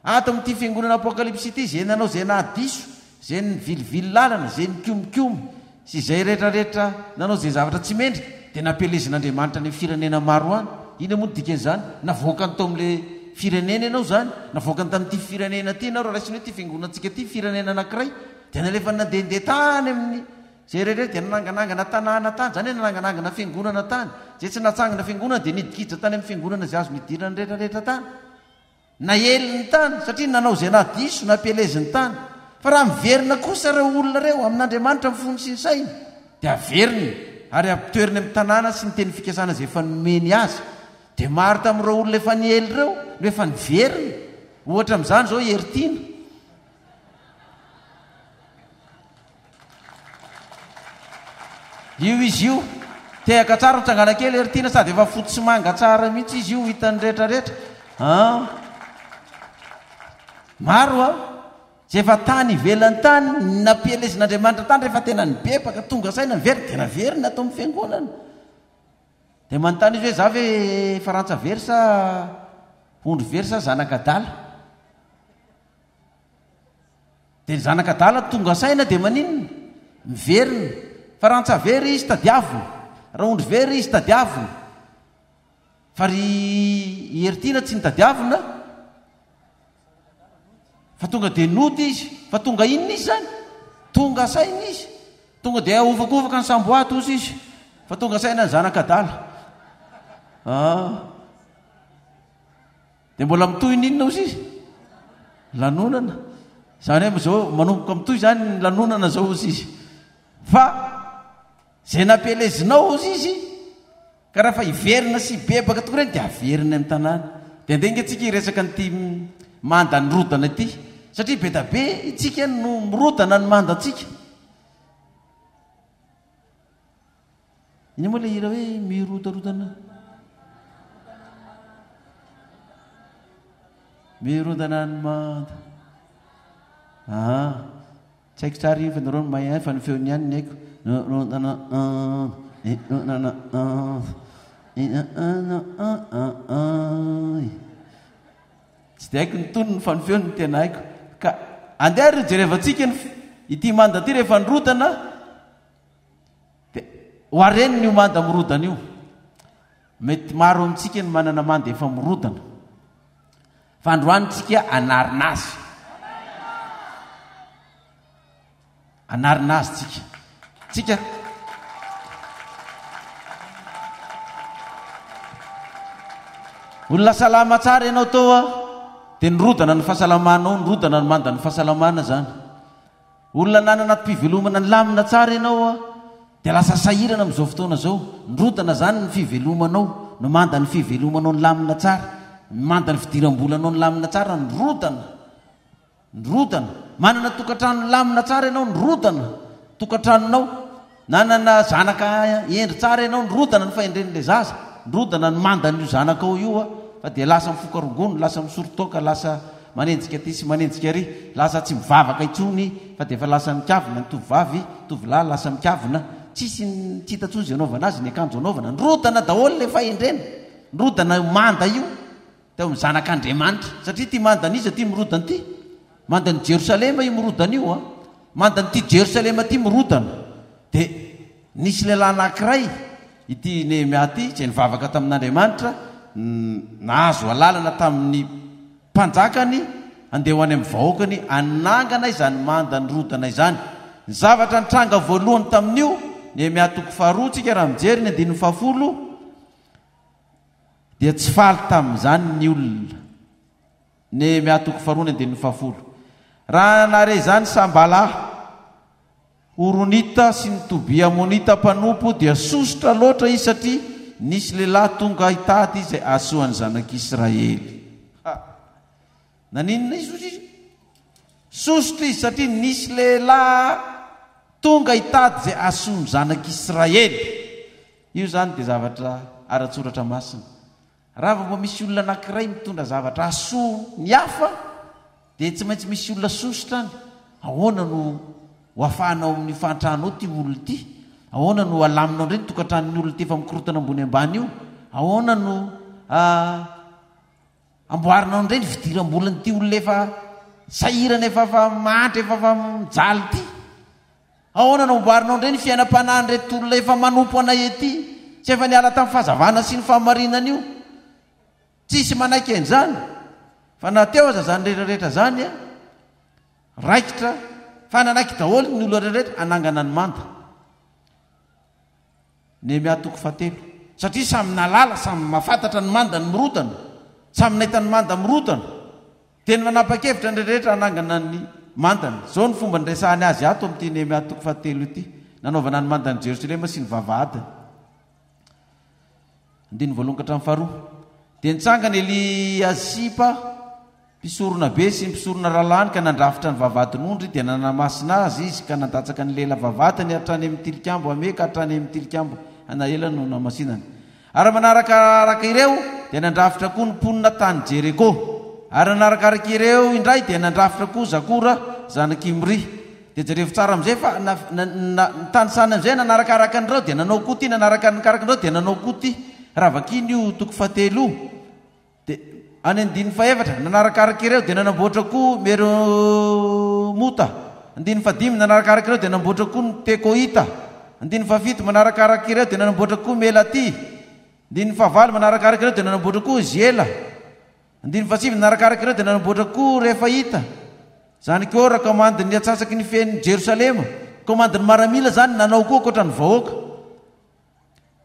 Ato amin'ity fiangonana Apokalypsy ity, izay nanao izay nahadiso, izay nivilivily lalana, izay nikomikomy, sy izay rehetrarehetra nanao izay zavatra tsy mendrika, dia nampielezin'Andriamanitra any amin'ny firenena maro any. Inona moa no dikan'izany? Navoakany tao amin'ilay firenena ianao izany. Navoakany tamin'ity firenena ity ianao, raha raisina hoe ity fiangonantsika ity, firenena anankiray. Dia nalefany nandehandeha tany amin'ny izay rehetra dia nananganangana tanàna tany, izany hoe nananganangana fiangonana tany. Izay tsy nahatsangana fiangonana dia nidikiditra tany amin'ny fiangonana izay azo nidirany rehetra rehetra tany. Naeliny tany satria nanao izay nahadiso, nampieleziny tany. Fa raha miverina kosa ireo olona ireo amin'Andriamanitra amin'ny fony sy ny sainy, dia averiny ary ampitoeriny amin'ny tanàna sy ny teny fikasana izay efa nomeny azy. Dia maro tamin'ireo olona efa niely ireo no efa niverina. Ohatra amin'izany izao i Heritiana. Io izy io. Tehaka tsara mitsangana kely ery Tiana sady efa fotsy sy manga tsara mihitsy izy io hitan'ny rehetra rehetra. An. Maro an. Zay efa tany ivelany tany nampielezin'Andriamanitra tany rehefa tena nibebaka tonga saina niverina dia naverina ato amin'ny fiangonana. Dia manontany izy hoe za ve farantsa very sa ondry very sa zanak'adala? Dia ny zanak'adala tonga saina dia maninona? Miverina. Fa raha antsa very izy tadiavina. Raha ondry very izy tadiavina. Fa ry Heritiana tsy nitadiavina fa tonga dia nody izy. Fa tonga inona izy izany? Tonga saina izy. Tonga dia ahofakofaka ny samboady hozy izy. Fa tonga saina ny zanak'adala. Ah. Dia mbola mitohy ny inona ozy izy? Lanonana. Izany hoe zao manomboka mitohy izany ny lanonana zao ozy izy. Fa izay nampielezinao ozy izy ka raha fa hiverina sy hibebaka tokoa ireny dia averiny amin'ny tanàna. Dia andeha ange tsika hiresaka an'ity manda nirodana ity satria be da be itsika no mirodana ny mandantsika. Inona moa ilay hira hoe mirodarodana? Mirodana ny manda. Aa. Tsy haiko tsara iny fa nareo no mahay ahy fa ny feony ihany ny haiko. Mirodana mirodana Tsy dia haiko ny tonony fa ny feony no tena haiko. Ka andeha ary jerevantsika ny ity manda ity rehefa nirodana dia ho arenina io manda mirodana io. Mety maro amintsika ny manana manda efa mirodana. Fa androany tsika anarina azy. Anarina azy tsika. Tsika Olona salama tsara ianao teo a, dia nirodana ny fahasalamanao, nirodana ny mandan'ny fahasalamana zany. Olona nanana antom-pivelomana nilamina tsara ianao a, dia lasa sahirana amin'izao fotoana izao. Nirodana izany ny fivelomanao, ny mandan'ny fivelomanao nilamina tsara, ny mandan'ny fidiram-bolanao nilamina tsara, nirodana. Nirodana. Manana tokantrano nilamina tsara ianao, nirodana tokantranonao. Nanana zanaka hendry tsara ianao, nirodana ny fahendren'ilay zaza, nirodana ny mandan'io zanakao io a, fa dia lasa mifoka rongony, lasa misoro toaka, lasa manenjika aty sy manenjika ary, lasa tsy mivavaka intsony fa dia efa lasa mikavina ny tovovavy, tovolahy lasa mikavina, tsisy tsy hita intsony izay anaovana azy, ny akanjo anaovana, nirodana daholo ilay fahendrena, nirodana io manda io. Teo amin'ny zanak'Andriamanitra. Satria ity mandan'iza ity mirodana ity? Mandan'i Jerosalema io mirodana io an. Mandan'ity Jerosalema ity mirodana. Dia nisy lehilahy anankiray, ity Nehemia ity, izay nivavaka tamin'Andriamanitra, nahazo alalana tamin'ny mpanjakany handeha ho any amin'ny vahoakany hanangana izany manda nirodana izany. Ny zavatra nitranga voalohany tamin'io, Nehemia toko faharoa tsika raha mijery ny andininy fahafolo, Dia tsy faly tamin'izany ny olona. Nehemia toko faharoa ny andininy fahafolo. Raha nahare izany Sambala, Horonita sy ny Tobia Amonita mpanompo dia sosotra loatra izy satria nisy lehilahy tonga hitady izay hahasoa ny zanak'Israely. Ha! Naninona izy hozy izy? Sosotra izy satria nisy lehilahy tonga hitady izay hahasoa ny zanak'Israely. Io izany dia zavatra ara-tsoratra masina. Raha vao mba misy olona anankiray mitondra zavatra hahasoa ny hafa, dia tsy maintsy misy olona sosotra any. Ahoana no ho afahanao amin'ny fahantranao ity olona ity? Ahoana no alaminao indray ny tokantranon'ny olona ity efa mikorontana ambony ambany io? Ahoana no amboarinao indray ny fidiram-bolan'ity olona efa sahirana efa fa mahantra efa fa mijaly ity? Ahoana no amboarinao indray ny fiainam-panahin'ireto olona efa manompo anay ety, tsy efa niala tamin'ny fahazavana sy ny fahamarinana io? Tsisy manaiky an'izany. Fa na teo aza izany rehetra rehetra izany, raikitra fa nanaiky daholo ny olona rehetra hanangana ny manda. Nehemia toko fahatelo. Satria samy nahalala, samy mahafantatra ny manda ny mirodana, samy nahita ny manda mirodana. Dia nanapa-kevitra ny rehetra hanangana ny mandany. Izao no fomba niresahany azy ato amin'ity Nehemia toko fahatelo ity, nanaovana ny mandan'i Jerosalema sy ny vavahadiny. Andininy voalohany ka hatramin'ny faharoa. Dia nitsangana Eliasiba mpisoronabe sy ny mpisorona rahalahiny ka nandrafitra ny vavahadin'ondry, dia nanamasina azy izy ka nandatsaka ny lela vavahadiny hatrany amin'ny tilikambo Ame ka hatrany amin'ny tilikambo Hanaela no namasinany. Ary manarakaraka ireo dia nandrafitra koa ny mponina tany Jeriko. Ary nanarakaraka ireo indray dia nandrafitra koa Zakora zanak'i Imry. Dia jerevo tsara amin'izay fa na, na, na, nitanisana amin'izay nanarakaraka an'ireo dia nanao koa ity, nanarakaraka an'ireo dia nanao koa ity. Raha vakiana io toko fahatelo io. Dia any andininy fahefatra, nanarakaraka ireo dia nanamboatra koa Meromota. Andininy fahadimy, nanarakaraka ireo dia nanamboatra koa ny Tekoita. Andininy fahafito, manarakaraka ireo dia nanamboatra koa Melatia. Andininy fahavalo, manarakaraka ireo dia nanamboatra koa Ziela. Andininy fahasivy, nanarakaraka ireo dia nanamboatra koa Refaita. Zanak'i Hora, komandin'ny antsasaky ny fehin'i Jerosalema. Komandin'ny maramila izany, nanao koa ankoatra ny vahoaka.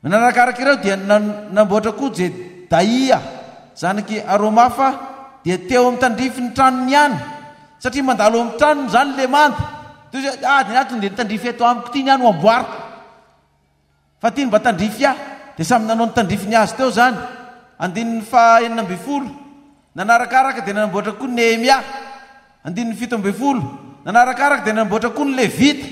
Nanarakaraka ireo dia namboatra koa Jedaia, zanak'i Aromafa, dia teo amin'ny tandrifin'ny tranony ihany, satria mandalo eo amin'ny tranony izany ilay manda. Toy izay, ah, ny ahy tonga dia ny tandrify eto amiko ity ny ahy no amboariko, fa ity no mba tandrify ahy. Dia samy nanao ny tandrifiny azy teo izany. Andininy faha-16. Nanarakaraka dia nanamboatra koa Nehemia. Andininy 17. Nanarakaraka dia nanamboatra koa ny Levita.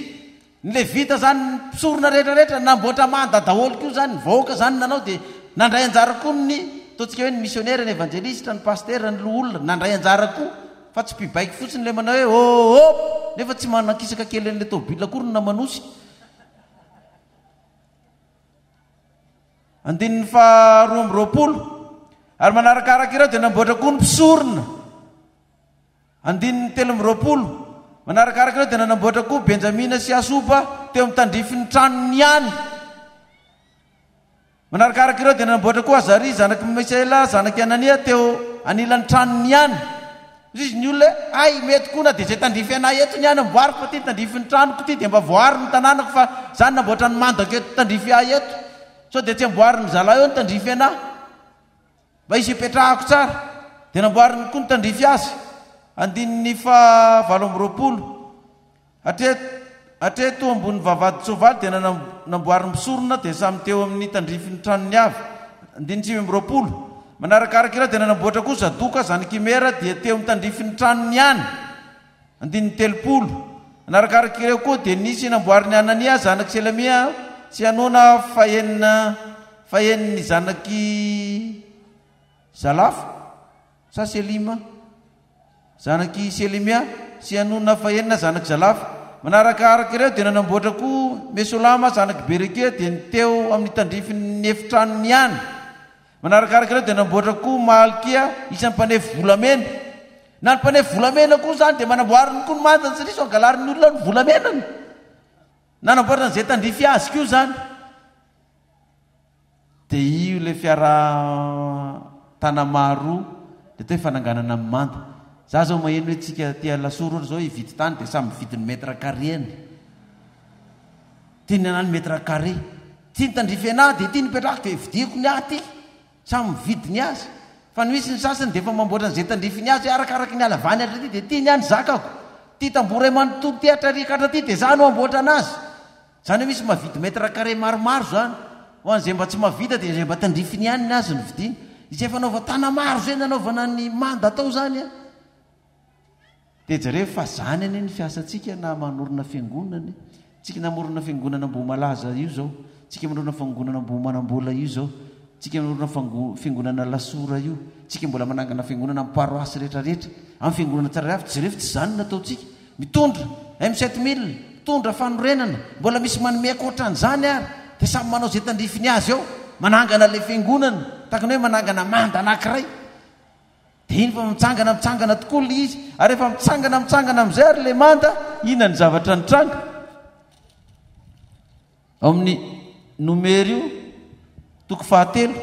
Ny Levita izany, ny mpisorona rehetra rehetra, namboatra manda daholo koa izany, ny vahoaka izany nanao dia nandray anjara koa ny. Ataontsika hoe ny misionera, ny evanjelistra, ny pasitera, ny loholona, nandray anjara koa fa tsy mpibaiko fotsiny ilay manao hoe hop nefa tsy manankisaka kely an'ilay tôbila akory ny namanosika. Andininy faha 22. Ary manarakaraka ireo dia namboatra koa ny mpisorona. Andininy 23. Manarakaraka ireo dia nanamboatra koa Benjamina sy Hasoba teo amin'ny tandrifin'ny tranony ihany. Manarakaraka ireo dia nanamboatra koa Azaria zanak'i Misaela zanak'i Anania teo anilan'ny tranony ihany. Hoy izy ny olona hoe, Hay, mety koa na dia izay tandrify anay eto ny any amboariko fa ity ny tandrifin'ny tranoko ity dia mba voaaro ny tanànako fa izaho no namboatra ny mandako eto tandrify ahy eto. Sao dia tsy amboarin'ny zalahy eo ny tandrify anah. Mba hisy hipetrahako tsara. Dia namboariny koa ny tandrify azy. Andininy faha 28. Hatreto, hatreto ambony vavahadin-tsoavaly dia namboarin'ny mpisorona dia samy teo amin'ny tandrifin'ny tranony avy. Andininy 29. Manarakaraka ireo dia nanamboatra koa Zadoka zanak'i Imera dia teo amin'ny tandrifin'ny tranony ihany. Andininy 30. Manarakaraka ireo koa dia nisy namboarin'i Hanania zanak'i Selemia sy Hanona fahenina fahenin'ny zanak'i Zalafa sa Selima. Zanak'i Selemia, sy Hanona fahenina zanak'i Zalafa. Manarakaraka ireo dia nanamboatra koa Mesolama zanak'i Berekia, dia ny teo amin'ny tandrifin'ny efitranony ihany. Manarakaraka ireo dia nanamboatra koa Malkia, isan'ny mpanefy volamena. Na ny mpanefy volamena koa izany dia manamboariny koa ny mandany satria sao angalarin'ny olona ny volamenany. Nanamboatra an'izay tandrify azy koa izany. Dia io ilay fiara Tanamaro dia atao hoe fananganana ny manda. Za zao maheno hoe tsika aty Alasora ohatra zao hividy tany dia samy mividy ny mètre carré-ny. Ty ny anah ny mètre carré. Ty ny tandrify anah dia ty ny ipetrahako dia vidiako ny ahy ty. Samy mividy ny azy. Fa ny misy ny sasany dia efa mamboatra an'izay tandrify ny azy hoe arakaraky ny halavany hatraty dia ty ny ahy ny zakako. Ty tamboho iray manontolo ty hatrariaka hatraty dia za no hamboatra anazy. Izany hoe misy mahavidy mètre carré maromaro izany. Ho an'izay mba tsy mahavita dia izay mba tandrifiny ihany ny azy no vidiany. Izay fanaovan-tana-maro izay nanaovana ny manda tao izany an. Dia jereo fa izany anie ny fiasantsika na manorina fiangonana e. Tsika namorona fiangonana Ambohimalaza io izao, tsika manorina fiangonana Ambohimanambola io izao, tsika manorina fiangonana Alasora io, tsika mbola manangana fiangonana amin'ny paroasy rehetra rehetra, amin'ny fiangonana tsirairay avy, jereo fa tsy izany no nataontsika. Mitondra M 7000, mitondra fanorenana, mbola misy manome ankoatran'izany ary, dia samy manao izay tandrifiny azy eo, manangana ilay fiangonana, tahaka ny hoe manangana manda anankiray. Dia iny fa mitsangana mitsangana tokoa ilay izy, ary rehefa mitsangana mitsangana amin'izay ary ilay manda, inona ny zavatra nitranga? Ao amin'ny Nomery io, toko fahatelo.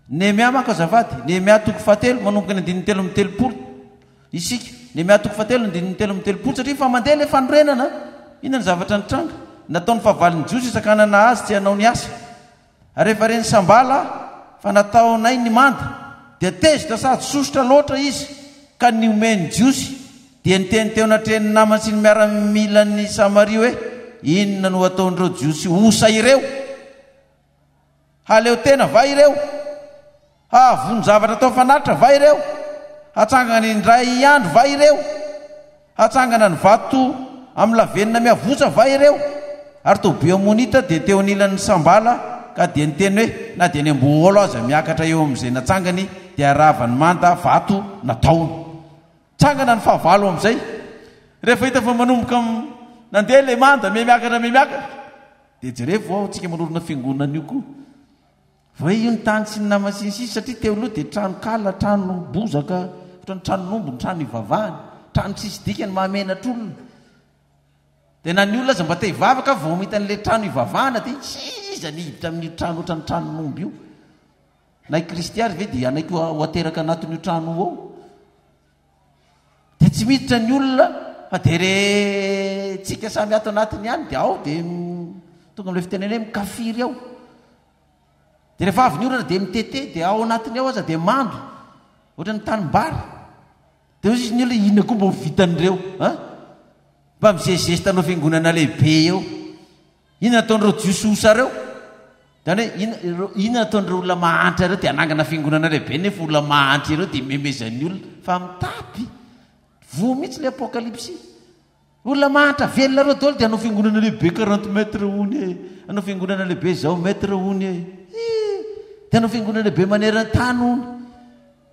Nehemia manko azafady, Nehemia toko fahatelo, manomboka ny andininy 33 isika. Nehemia toko fahatelo, andininy 33, satria efa mandeha ilay fanorenana. Inona ny zavatra nitranga? Nataon'ny fahavalon'ny Jiosy hisakanana azy tsy hanao ny asa. Ary rehefa ren'i Sambala fa nataonay ny manda, dia tezitra sady sosotra loatra izy, ka nihomehy ny Jiosy, dia niteny teo anatrehan'ny namany sy ny miaramilan'i Samaria hoe, Inona no hataon'ireo Jiosy osa ireo? Hahaleo tena va ireo? Hahavono zavatra atao fanatitra va ireo? Hatsangana indray andro va ireo? Hatsangana ny vato amin'ny lavenona miavosa va ireo? Ary Tobia Amonita dia teo anilan'ny Sambala ka dia niteny hoe, Na dia ny amboahaolo aza miakatra eo amin'izay natsangany dia harava ny manda vato nataony. Tsangana ny fahavalo amin'izay. Rehefa hita fa manomboka nandeha ilay manda, mihamiakatra mihamiakatra, dia jerevo ao tsika manorina fiangonana io koa. Fa hoe io ny tany sy ny namany sy ny sisa satria teo aloha dia trano kala, trano bozaka, ohatran'ny tranon'omby ny trano ivavahana, trano tsisy dikany mahamenatra olona. Dia na ny olona aza mba te hivavaka vao mahita an'ilay trano ivavahana dia iza ny hiditra amin'io trano ohatran'ny tranon'omby io. Na i Kristy ary ve dia hanaiky ho ateraka anatin'io trano io ao? Dia tsy miditra ny olona fa dia re tsika samy ato anatiny ihany dia ao dia tonga amin'ilay fitenenana hoe mikafiry ao. Dia rehefa avy ny orana dia mitete dia ao anatiny ao aza dia mando ohatran'ny tanimbary. Dia hoy izy ny olona inona koa mba ho vitan'ireo an? Mba mizezizesta hanao fiangonana lehibe eo. Inona ataon'ireo Jiosy osa ireo? Zany hoe inona ireo inona ataon'ireo olona mahantra ireo dia hanangana fiangonana lehibe nefa olona mahantra ireo dia memezan'ny olona fa mitapy. Voa mihitsy ilay apokalypsy. Olona mahantra velona ireo daholo dia hanao fiangonana lehibe 40 mètres hono e. Hanao fiangonana lehibe zao mètres hono e. Ih! Dia hanao fiangonana lehibe maneran-tany hono.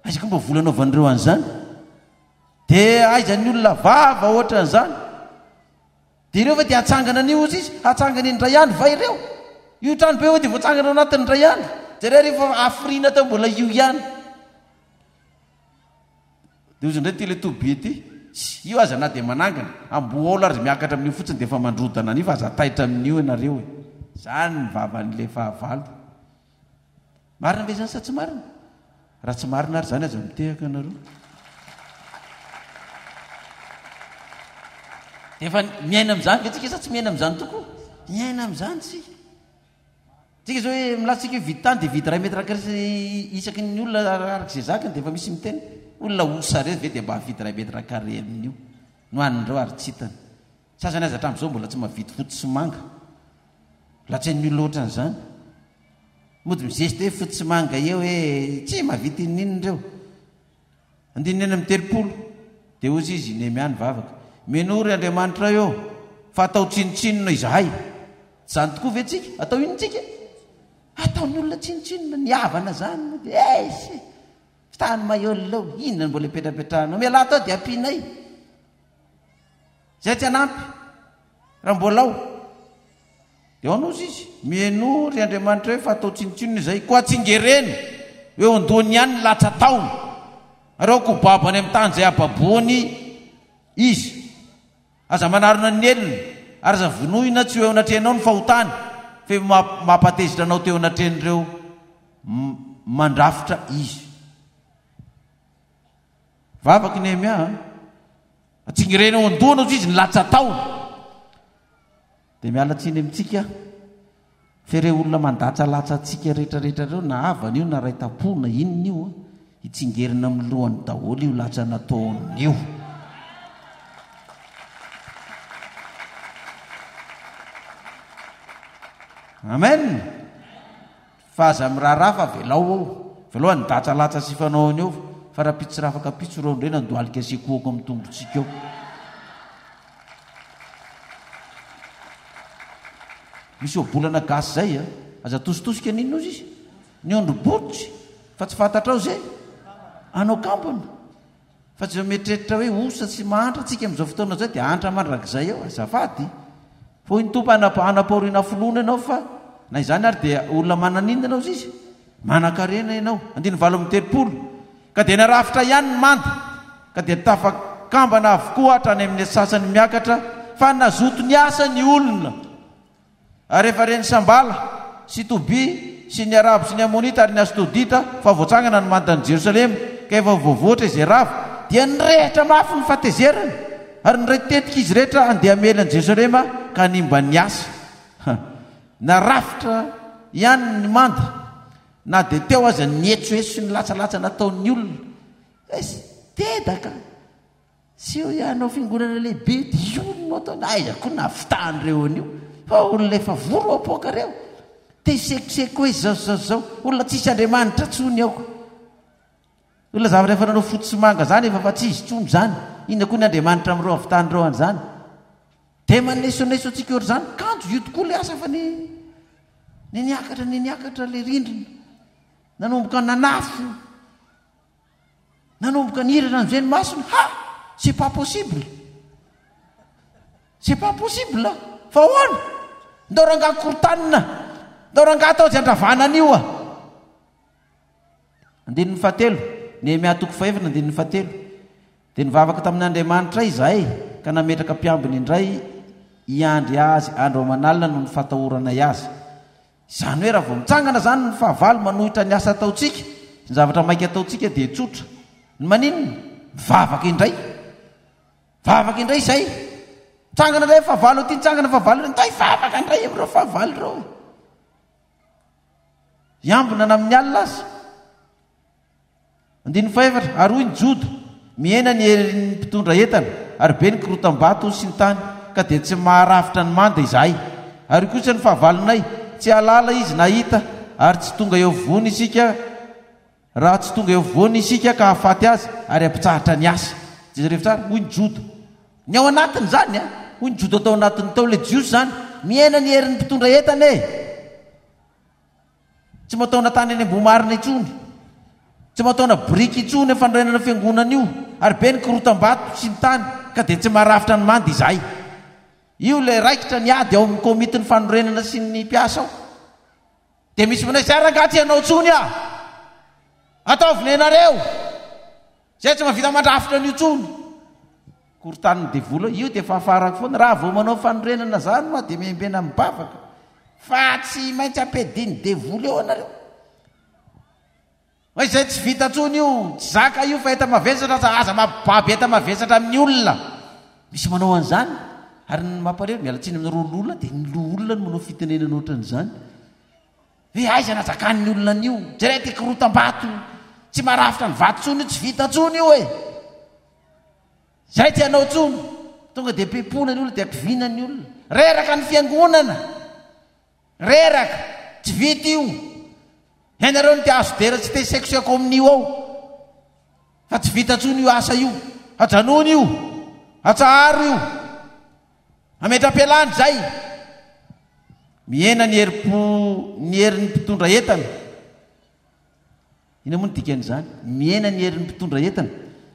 Aiza koa mba vola anaovan'ireo an'izany? Dia aiza ny olona vava ohatran'izany? Dia ireo ve dia hatsangana an'io hozy izy? Hatsangana indray andro va ireo? Io trano be io dia voatsangana ao anatin'ny indray andro. Jereo ary efa hafiriana teo mbola io ihany. Dia hozy indray ity ilay toby ity. Tsia, io aza na dia manangana, amboaolo ary miakatra amin'io fotsiny dia efa mandrodana an'io fa aza taitra amin'io ianareo e. Izany ny vavan'ilay fahavalo. Marina ve izany sa tsy marina? Raha tsy marina ary izany aza mitehaka ianareo. Dia efa miaina amin'izany ve tsika sa tsy miaina amin'izany tokoa? Miaina amin'izany tsika. Tsika izao hoe milaza tsika hoe vidy tany dia vidy iray mètre carré isaky ny olona araka izay zakany dia efa misy miteny. Olona osa ireo ve dia mba havidy iray mètre carré amin'io? Nohanin'ireo ary tsy hitany. Sasany aza hatramin'izao mbola tsy mahavidy fotsy sy manga. Latsain'ny olona ohatran'izany. Mody mizesta hoe fotsy sy manga eo hoe tsy mahavita inon'inona ireo. Andininy 36, Dia hoy izy, i Nehemia nivavaka, Minoa ry Andriamanitray ô, fa atao tsinontsinona izahay. Tsy izany tokoa ve tsika? Atao inona tsika? Ataon'ny olona tsinontsinona, ny havana izany mody, eish! Fitahany maheolona eo, inona no mbola ipetrapetrahanao? Mialà tao dia ampianay. Izay tsy hanampy, raha mbola ao. Dia ao hozy izy, Mihainoa, ry Andriamanitra hoe, fa atao tsinontsinona izay, koa tsingereno eo an-dohany ihany ny latsa-taona, ary aoka ho babo any amin'ny tany izay hababoany izy. Aza manarona ny helony, ary aza vonoina tsy ho eo anatrehanao ny fahotany, fa efa mampatezitra anao teo anatrehan'ireo mandrafitra izy. Vavaka i Nehemia a! Tsingereno eo an-dohany hozy izy ny latsa-taona. Dia miala tsiny amintsika aho fa ireo olona mandatsalatsa antsika rehetrarehetra ireo na havana io na ray tampo na inona io hitsingerina amin'ny lohany daholo io latsa nataony io. Amen. Fa aza miraharaha fa avelao ao. Avelao handatsalatsa sy fanaony eo fa rahampitso sy rahafakampitso ireo indray nandohalika sy ekohako amin'ny tongotsika eo. Misy ohabolana gasy zay a! Aza atositosika n'inona ozy izy. Ny ondry botry fa tsy fantatrao ze anao kambana. Fa tsy mieritreritra hoe osa sy mahantra tsika amin'izao fotoana izao dia hahantra mandrakizay eo. Azafady. Fa hoy ny Tompo hanam-pahoriana finoana ianao fa na izany ary dia olona manana inona ianao izy? Manan-karena ianao. Andininy 38. Ka dia narafitra ihany ny manda, ka dia tafakambana avokoa hatrany amin'ny sasany miakatra, fa nazoto niasa ny olona. Ary rehefa ren'i Sambala, sy Tobia, sy ny Arabo sy ny Amonita ary ny Asdodita fa voatsangana ny mandan'i Jerosalema, ka efa voavoatra izay rava, dia nirehitra mafy ny fahatezerany, ary niray tetika izy rehetra handeha hamely an'i Jerosalema ka hanimba ny asa. Narafitra ihany ny manda, na dia teo aza ny etsoetso sy ny latsalatsa nataon'ny olona. Eish, dedaka! Tsy eo ianao fiangonana lehibe dia io no ataony, aiza koa nahavitahan'ireo an'io fa olona efa voa no apoaka reo. Te hisekoseko hoe zao zao zao, olona tsisy Andriamanitra tsony ao. Olona zavatra efa nanao fotsy sy manga zany efa fa tsy izy tsony zany. Inona koa ny Andriamanitra amin'ireo ahavitahan'ireo an'izany. Dia manesoneso antsika ohatr'izany, kanjo io tokoa le asa fa ny ny niakatra ny niakatra le rindrina. Nanomboka nanafo. Nanomboka nihiratra an'izay ny masony, ha! C'est pas possible! C'est pas possible! Fa ahoana? Ndao rangahy korontanina! Ndao rangahy atao izay andravana an'io a! Andininy fahatelo, Nehemia toko fahefatra andininy fahatelo. Dia nivavaka tamin'Andriamanitray izahay ka nametraka mpiambina indray hiandry azy andro aman'alina noho ny fatahoranay azy. Izany hoe raha vao mitsangana izany ny fahavalo manohitra ny asa ataontsika, ny zavatra maika ataontsika dia tsotra. Ny maninona? Mivavaka indray. Mivavaka indray izay. Mitsangana indray fahavalo aty, mitsangana fahavalo indray, ndao hivavaka indray amin'ireo fahavalo ireo. Hiambina na amin'ny alina aza. Andininy fahefatra, Ary hoy ny Joda, Mihena ny herin'ny mpitondra entana, ary be ny korotam-bato sy ny tany, ka dia tsy maharafitra ny manda izahay. Ary hoy kosa ny fahavalonay, Tsy hahalala izy na hahita, ary tsy tonga eo afovoany isika, raha tsy tonga eo afovoany isika ka hahafaty azy, ary hampitsahatra ny asa. Jereo tsara, hoy ny Joda. Ny ao anatiny izany, hoy ny Joda tao anatiny tao, ilay Jiosy izany, Mihena ny herin'ny mpitondra entana e! Tsy mataona tany any Ambohimarina intsony. Tsy mataona biriky intsony ny fanorenana fiangonana io ary be ny korotam-bato sy ny tany ka dia tsy maharafitra ny manda izahay. Io ilay raikitra ny ady ao amin'ny komitin'ny fanorenana sy ny mpiasa ao. Dia misy manao izay rangahy tsy hanao intsony aho. Ataovy nenareo. Zay tsy mahavita mandrafitra an'io tsony. Korontanin'ny devoly io dia fahafarako foana. Raha vao manao fanorenana zany ma dia miambena mibavaka. Fa tsy maintsy ampiadian'ny devoly eo anareo. Hoe izay tsy vita tsony io, tsy zaka io fa enta-mavesatra aza aza mampibaby enta-mavesatra amin'ny olona. Misy manao an'izany. Ary ny mampalahelo, miala tsiny aminareo loholona, dia ny loholona no manao fitenenana ohatran'izany. Hoe aiza nazakan'ny olona an'io? Jereo ity korotam-bato tsy marafitra ny vato intsony io, tsy vita intsony io e! Zay tsy hanao intsony. Tonga dia pepona ny olona, dia kiviana ny olona. Reraka ny fiangonana. Reraka. Tsy vita io. Ianareo no te hahazo dera tsy te hisekoseko amin'io ao. Fa tsy vita intsony io asa io. Ajanony io. Atsaharo io. Hametra-pialana izay. Mihena ny herim-po ny herin'ny mpitondra entana. Inona moa ny dikan'izany? Mihena ny herin'ny mpitondra entana.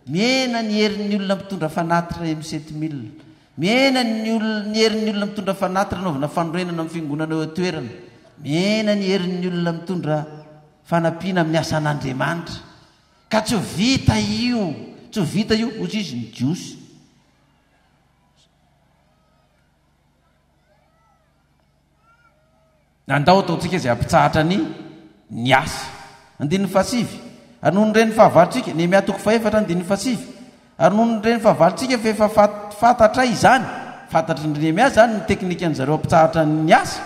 Mihena ny herin'ny olona mitondra fanatitra M sept mille. Mihena ny olona ny herin'ny olona mitondra fanatitra anaovana fanorenana amin'ny fiangonana eo an-toerana. Mihena ny herin'ny olona mitondra fanampiana amin'ny asan'Andriamanitra. Ka tsy ho vita io, tsy ho vita io, hoy izy ny Jiosy. Andao ataontsika izay hampitsahatra ny ny asa. Andininy fahasivy. Ary noho ny ren'ny fahavalontsika, Nehemia toko fahefatra andininy fahasivy. Ary noho ny ren'ny fahavalontsika fa efa fantatray izany, fantatry ny Nehemia izany ny teknikan-dry zareo hampitsahatra ny asa.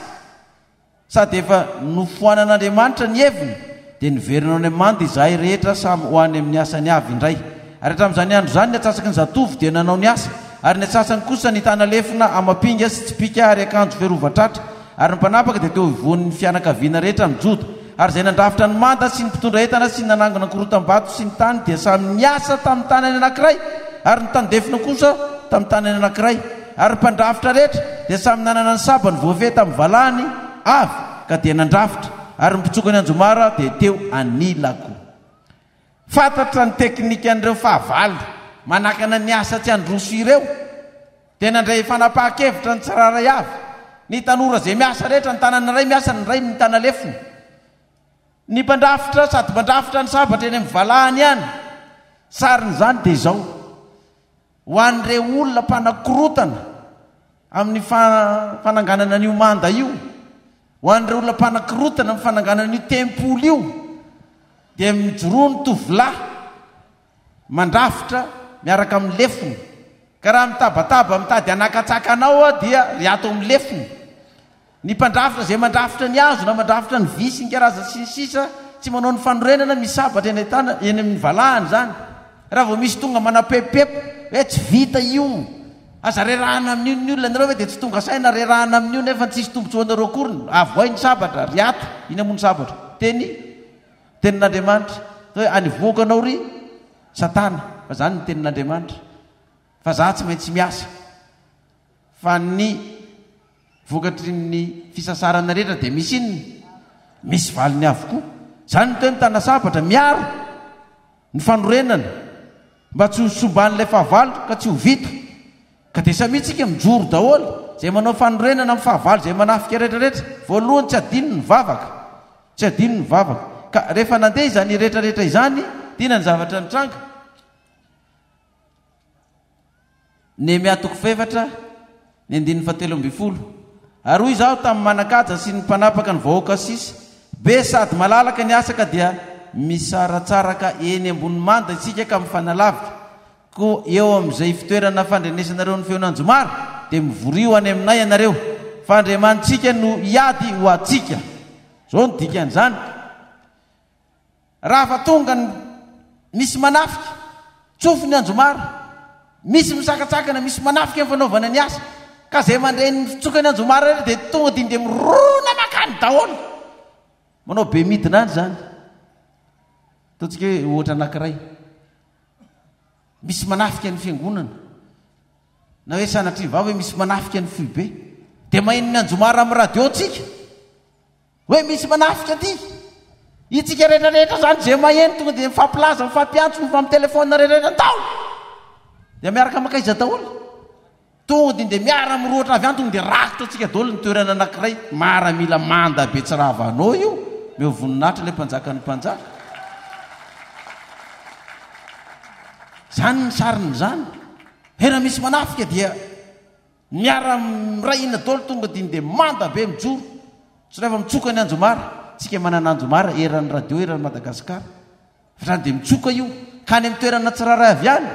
Sady efa nofoanan'Andriamanitra ny heviny, dia niverina any amin'ny manda izahay rehetra samy ho any amin'ny asany avy indray. Ary hatramin'izany andro izany ny antsasaky ny zatovo dia nanao ny asa, ary ny antsasany kosa nitana lefona amam-pinga sy tsipìka ary akanjo fiarovan-tratra, ary ny mpanapaka dia teo ivohon'ny fianakaviana rehetra amin'i Joda. Ary izay nandrafitra ny manda sy ny mpitondra entana sy ny nanangona korotam-bato sy ny tany dia samy niasa tamin'ny tanany anankiray, ary ny tandefona kosa tamin'ny tanany anankiray. Ary ny mpandrafitra rehetra dia samy nanana ny sabany voafehy tamin'ny valahany avy, ka dia nandrafitra, ary ny mpitsoka ny anjomara dia teo anilako. Fantatra ny teknikan'ireo fahavalo manakana ny asa tsy handroso ireo, dia nandray fanapahan-kevitra ny tsirairay avy, ny tanora izay miasa rehetra, ny tanana iray miasa, ny iray mitana lefona. Ny mpandrafitra sady mandrafitra ny sabatra eny amin'ny valahany ihany. Sarin'izany dia izao. Ho an'ireo olona mpanakorotana amin'ny fananganana an'io manda io, ho an'ireo olona mpanakorotana amin'ny fananganana an'io tempoly io, dia mijoroa ny tovolahy mandrafitra miaraka amin'ny lefona. Ka raha mitabataba mitady hanakatsaka anao aho dia ry ato amin'ny lefona. Ny mpandrafitra izay mandrafitra ny hazo na mandrafitra ny vy sy ny karazany sy ny sisa tsy manao ny fanorenana misy sabatra eny an-tana eny amin'ny valahany izany. Raha vao misy tonga manapepopeppo hoe tsy vita io, aza rerahana amin'io ny olona, ianareo ve dia tsy tonga saina rerahana amin'io nefa tsisy tombontsoanareo akory, avohay ny sabatra, ry ato, inona moa ny sabatra? Teny, tenin'Andriamanitra. Hoe anivohoko anao ry satana, fa izany ny tenin'Andriamanitra. Fa za tsy maintsy miasa. Fa ny vokatry ny fisasarana rehetra dia misy inona? Misy valiny avokoa. Izany no atao hoe mitana sabatra, miaro ny fanorenana mba tsy ho somban'ilay fahavalo ka tsy ho vita. Ka dia samia tsika mijoro daholo, izay manao fanorenana amin'ny fahavalo izay manafika rehetra rehetra. Voalohany tsy adino ny vavaka. Tsy adino ny vavaka. Ka rehefa nandeha izany rehetra rehetra izany, inona ny zavatra nitranga? Nehemia toko fahefatra, ny andininy fahatelo ambin'ny folo. Ary hoy izaho tamin'ny manan-kaja sy ny mpanapaka ny vahoaka sisa, Be sady malalaka ny asa ka dia misaratsaraka eny ambony manda isika ka mifanalavitra. Koa eo amin'izay fitoerana fandrenesanareo ny feon'anjomara, dia mivoria ho any aminay ianareo, fa Andriamanitsika no hiady ho antsika. Izao no dikan'izany. Raha fa tonga ny misy manafika, tsofy ny anjomara, misy misakatsakana, misy manafika ny fanaovana ny asa, ka izay mandre ny fitsokan'ny anjomara rehetra dia tonga dia dia mirona mankany daholo. Manao be midina any izany. Ataontsika hoe ohatra anankiray. Misy manafika ny fiangonana. Na hoe sanatria vava hoe misy manafika ny foibe. Dia maheno ny anjomara amin'ny radio tsika. Hoe misy manafika aty. Itsika rehetra rehetra zany ze maheno tonga dia mifampilaza, mifampiantso, mifampitelephone rehetra rehetra, ndao! Dia miaraka makaiza daholo? Tonga dia dia miara mirohotra avy any tonga dia rakotra antsika daholo ny toerana anankiray, maramila manda be tsy ravanao io, meo voninahitra ilay mpanjakan'ny mpanjaka. Zany ny sarin'izany. He raha misy manafika dia miara miray hina daholo tonga dia dia manda be mijoro. Tsy rehefa mitsoka ny anjomara, tsika manana anjomara eran'ny radio eran'ny Madagascar. Fa zany dia mitsoka io ka any amin'ny toerana tsirairay avy any.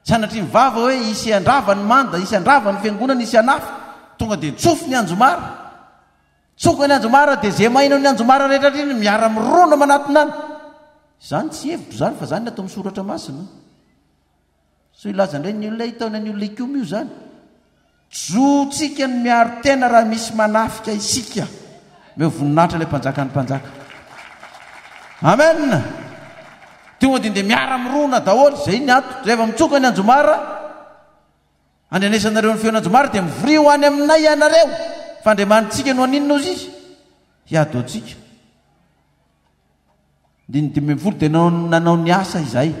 Sanatria ny vava hoe hisy handrava ny manda, hisy handrava ny fiangonana, hisy hanafika. Tonga dia tsofy ny anjomara. Tsoka ny anjomara dia izay maheno ny anjomara rehetra indrindra miara mirona manatona any. Izany tsy hevitro izany fa izany ny atao amin'ny soratra masina. Sao hilaza indray ny olona hitaona ny olona hikomy io izany. Zontsika ny miaro tena raha misy manafika isika. Omeo voninahitra ilay mpanjakan'ny mpanjaka. Amen. Tonga dia dia miara-mirona daholo izay ny ato. Rehefa mitsoka ny anjomara, andrenesanareo ny feon'anjomara dia mivoria ho any aminay ianareo. Fa Andriamanitsika no haninona ozy izy? Hiady ho antsika. Andininy 15, Dia nanao ny asa izahay,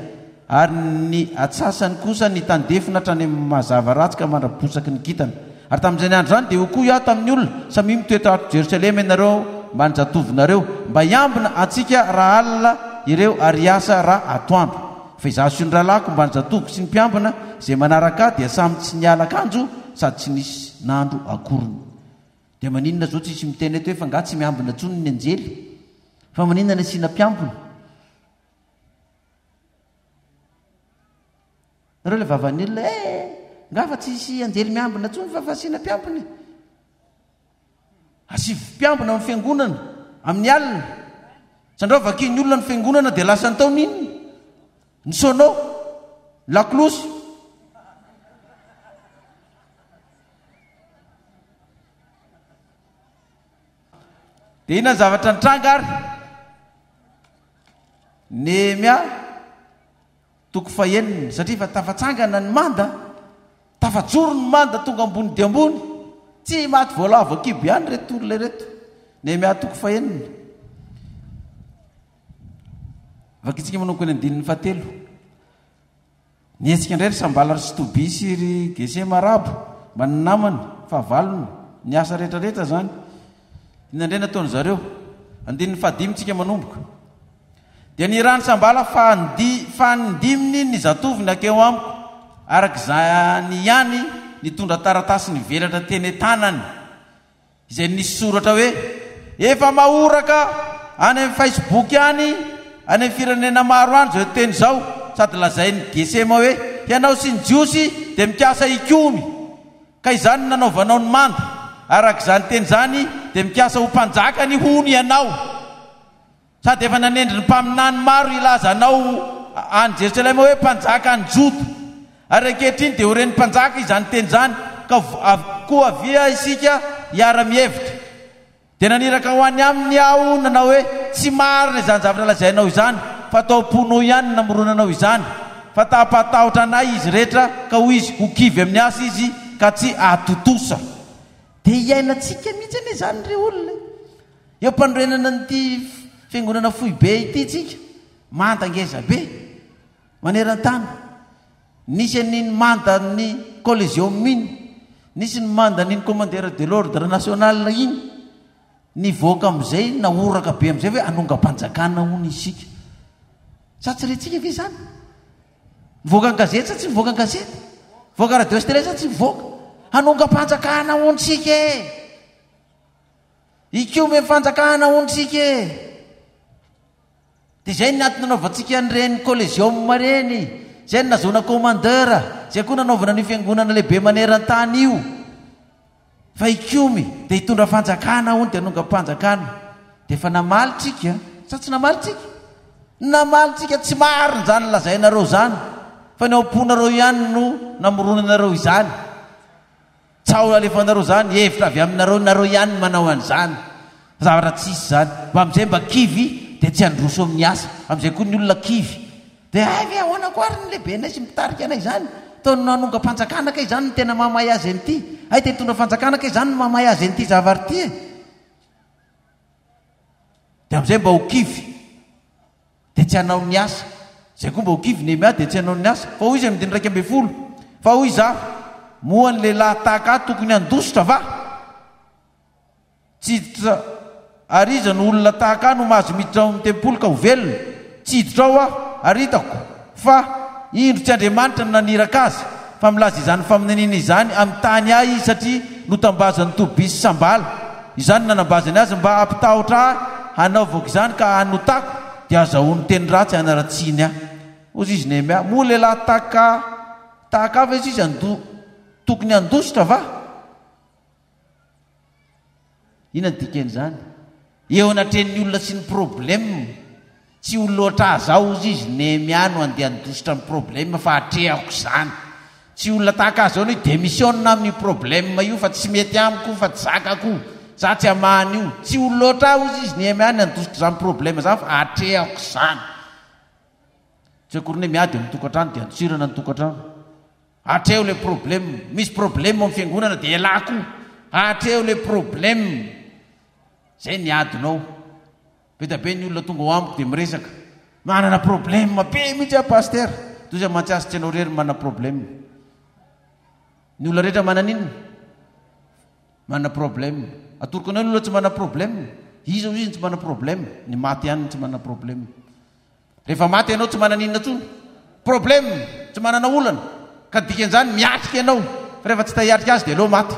ary ny atsasany kosa nitandefona hatrany amin'ny mazava ratsy ka mandra-posaky ny kintana. Ary tamin'izany andro izany dia hoy koa aho tamin'ny olona, Samia mitoetra ato Jerosalema ianareo mba ny zatovonareo, mba hiambina antsika raha alina ireo ary hiasa raha atoandro. Fa izaho sy ny rahalahiko mba ny zatovoko sy ny mpiambina izay manaraka ahy dia samy tsy niala akanjo sady tsy nisy nandro akoriny. Dia maninona zao tsisy miteny eto hoe fa nga tsy miambina tsony ny anjely? Fa maninona ny asiana mpiambina? Nareo le vavan'ny olona eh nga fa tsisy anjely miambina tsony fa fa asiana mpiambina e. Asivo mpiambina amin'ny fiangonana amin'ny alina. Sandrao vakian'ny olona ny fiangonana dia lasa ny taona inona? Ny sono, ny lakolosy. Dia inona ny zavatra nitranga ary? Nehemia toko fahenina, satria efa tafatsangana ny manda, tafajoro ny manda tonga ambony dia ambony, tsy maty voalavo an-kibo ihany ireto olona ireto. Nehemia toko fahenina. Vakintsika manomboka ny andininy fahatelo. Nihetsika indray ry Sambala ry Tobia sy ry Gesema Arabo mba ny namany, fahavalony, ny asa rehetra rehetra izany. Inona indray nataony zareo? Andininy fahadimy tsika manomboka. Dia nirahan'i Sambala fanindiminy ny zatovony hakeo amiko, araka izany ihany nitondra taratasy nivelatra teny an-tanany. izay nisy soratra hoe, Efa mahoraka any amin'ny Facebook any, any amin'ny firenena maro any izao teny izao, sady lazain'i Gesema hoe, Ianao sy ny Jiosy dia mikasa hikomy, ka izany no nanaovanao ny manda. Araka izany teny izany, dia mikasa ho mpanjakany, hono, ianao. Sady efa nanendry ny mpaminany maro hilaza anao any Jerosalema hoe mpanjaka any Joda. Ary ankehitriny dia ho ren'ny mpanjaka izany teny izany, ka koa avia isika hiara-mihevitra. Dia naniraka ho any aminy aho nanao hoe, Tsy marina izany zavatra lazainao izany, fa tao am-ponao ihany no namoronanao izany. Fa ta-hampahatahotra anay izy rehetra, ka hoy izy, Ho kivy amin'ny asa izy, ka tsy hahatontosa. Dia hiainantsika mihitsy anie izany ry olona e! Eo am-panorenana an'ity fiangonana foibe ity tsika, manda ngeza be maneran-tany. Nisy an'iny mandan'ny Coliseum iny, nisy ny mandan'iny Commandeur de l'Ordre National iny. Nivoaka amin'izay, nahoraka be amin'izay hoe hanongam-panjakana hono isika. Sa tsy rentsika ve izany? Mivoaka an-gazety sa tsy mivoaka an-gazety? Mivoaka radio sy télé sa tsy mivoaka? Hanongam-panjakana hono isika e! Hikomy amin'ny fanjakana hono isika e! Dia izay ny antony nanaovantsika an'ireny Collégium ireny, izay no nahazoana commandeur, izay koa nanaovana an'io fiangonana lehibe maneran-tany io. Fa hikomy dia hitondra fanjakana hono dia hanongam-panjakana. Dia efa namaly tsika, sa tsy namaly tsika? Namaly tsika, tsy marina izany lazainareo izany, fa ny ao am-ponareo ihany no namoronanareo izany. Tsaho alefanareo zany, hevitra avy aminareo, nareo ihany no manao an'izany. Zavatra tsisy zany. Mba amin'izay mba kivy dia tsy handroso amin'ny asa. Amin'izay koa ny olona kivy. Dia hay ve ahoana koa ary ny lehibenay sy mpitarika anay izany? Toa ny nanongam-panjakana kay izany no tena mahamay azy an'ity. Hay te hitondra fanjakana kay izany no mahamay azy an'ity zavatra ity e. Dia amin'izay mba ho kivy. tsy hanao ny asa. Izay koa mba ho kivy Nehemia dia tsy hanao ny asa. Fa hoy izy amin'ny andininy 11, Fa hoy izaho, Moa ny lehilahy tahaka ahy tokony handositra va? Tsy hiditra Ary iza no olona tahaka ahy no mahazo miditra ao amin'ny tempoly ka ho velona? Tsy hiditra ao aho, ary hitako fa, indro, tsy Andriamanitra no naniraka azy, fa milaza izany faminaniana izany amin'ny tany ahy izy satria notambazan'i Tobia sy Sambala. Izany no nanambazany azy mba hampitahotra ahy hanaovako izany ka hanotako, dia hazahoany teny ratsy hanaratsiany ahy. Hoy izy Nehemia, Moa lehilahy tahaka tahaka ahy ve izy hando tokony handositra va? Inona ny dikan'izany? Eo anatrehan'ny olona sy ny problème, tsy olona ohatr'ahy zao ozy izy, Nehemia no andeha handositra ny problème fa atrehako izany. Tsy olona tahaka ahy zao no hi-demissionne amin'io problème io fa tsy mety amiko io fa tsy zakako io, za tsy hamaha an'io. Tsy olona ohatr'ahy ozy izy, Nehemia no handositra izany problème izany fa atrehako izany. Tsy akory ny hoe miady amin'ny tokantrano dia andosirana ny tokantrano. Atreho le problème. Misy problème ao amin'ny fiangonana dia elah koa. Atreho le problème. Zay ny adinao. Be dia be ny olona tonga ao amiko dia miresaka. Manana problème be mihitsy aho pasteur. Toy izay mantsy azy tsy ianao irery no manana problème. Ny olona rehetra manana inona? Manana problème. Atoroko anao ny olona tsy manana problème. Iza hoy izy no tsy manana problème? Ny maty ihany no tsy manana problème. Rehefa maty ianao tsy manana inona intsony. Problème, tsy manana olana. Ka ny dikan'izany miatrika ianao. Fa rehefa tsy ta hiatrika azy dia aleo maty.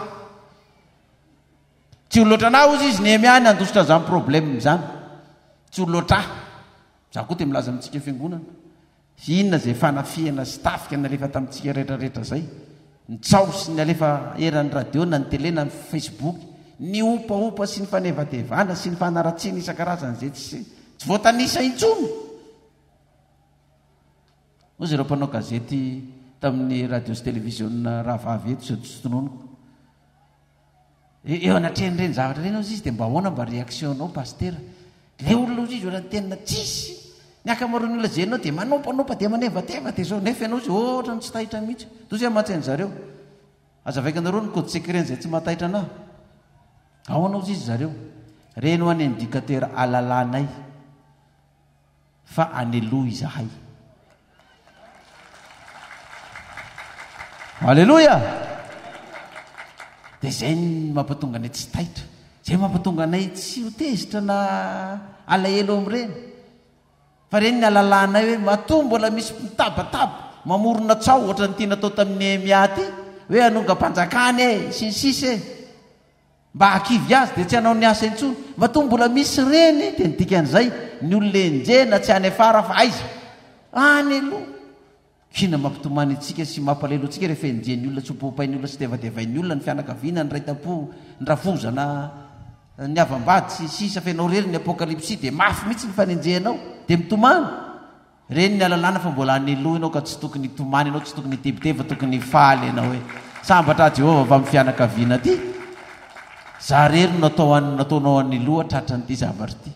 Tsy ho loatra anah hozy izy Nehemia ny handositra an'izany problème izany. Tsy ho loatra ahy. Za koa dia milaza amintsika fiangonana. Inona izay fanafihana sy tafika nalefa tamintsika rehetra rehetra izay? Ny tsaho sy ny alefa eran'ny radio na ny télé na ny facebook, ny ompaompa sy ny fanevatevana sy ny fanaratsiana isan-karazany izay tsy tsy voatanisa intsony. Hoy ireo mpanao gazety tamin'ny radio sy televiziona rahavavy eto izay tsy tononiko. Eo anatrehan'ireny zavatra ireny ozy izy dia mba ahoana mba réaction-nao pasitera? Ilay olona ozy izy ohatran'ny tena tsisy. Ny ankamaroan'ny olona izay ianao dia manompanompa dia manevateva dia izao nefa ianao ozy ohatran'ny tsy taitra mihitsy. Toa izay mantsy an-dry zareo. Azavaiko anareo ny code secret an'izay tsy mahataitra anah. Ahoana ozy izy zareo? Reny ho any indicateur alalanay. Fa aneloha izahay. Aleloia! Dia izay ny mampatonga anay tsy taitra. Izay mampatonga anay tsy ho tezitra na alahelo amin'ireny. Fa ireny ny alalanay hoe matoa mbola misy mitabataba, mamorona tsaho ohatran'ity natao tamin'i Nehemia ity, hoe hanongam-panjakana e, sy ny sisa e. Mba hahakivy azy dia tsy hanao ny asa intsony. Matoa mbola misy reny dia ny dikan'izay, ny olona enjehina tsy any afara fa aiza? Any aloha. Inona mampitomany antsika sy mampalahelo antsika rehefa enjehin'ny olona sy opompain'ny olona sy tevatevain'ny olona ny fianakaviana, ny ray tam-po, ny rafozana, ny havam-bady sy ny sisa fa ianao irery ny apokalypsy dia mafy mihitsy ny fanenjehanao dia mitomany. Reny ny alalàna fa mbola haneloha ianao ka tsy tokony hitomany ianao, tsy tokony hitebiteby fa tokony hifaly ianao hoe sambatra aho Jehovah fa amin'ny fianakaviana aty za rery no natao an nataonao haneloha tratran'ity zavatra ity.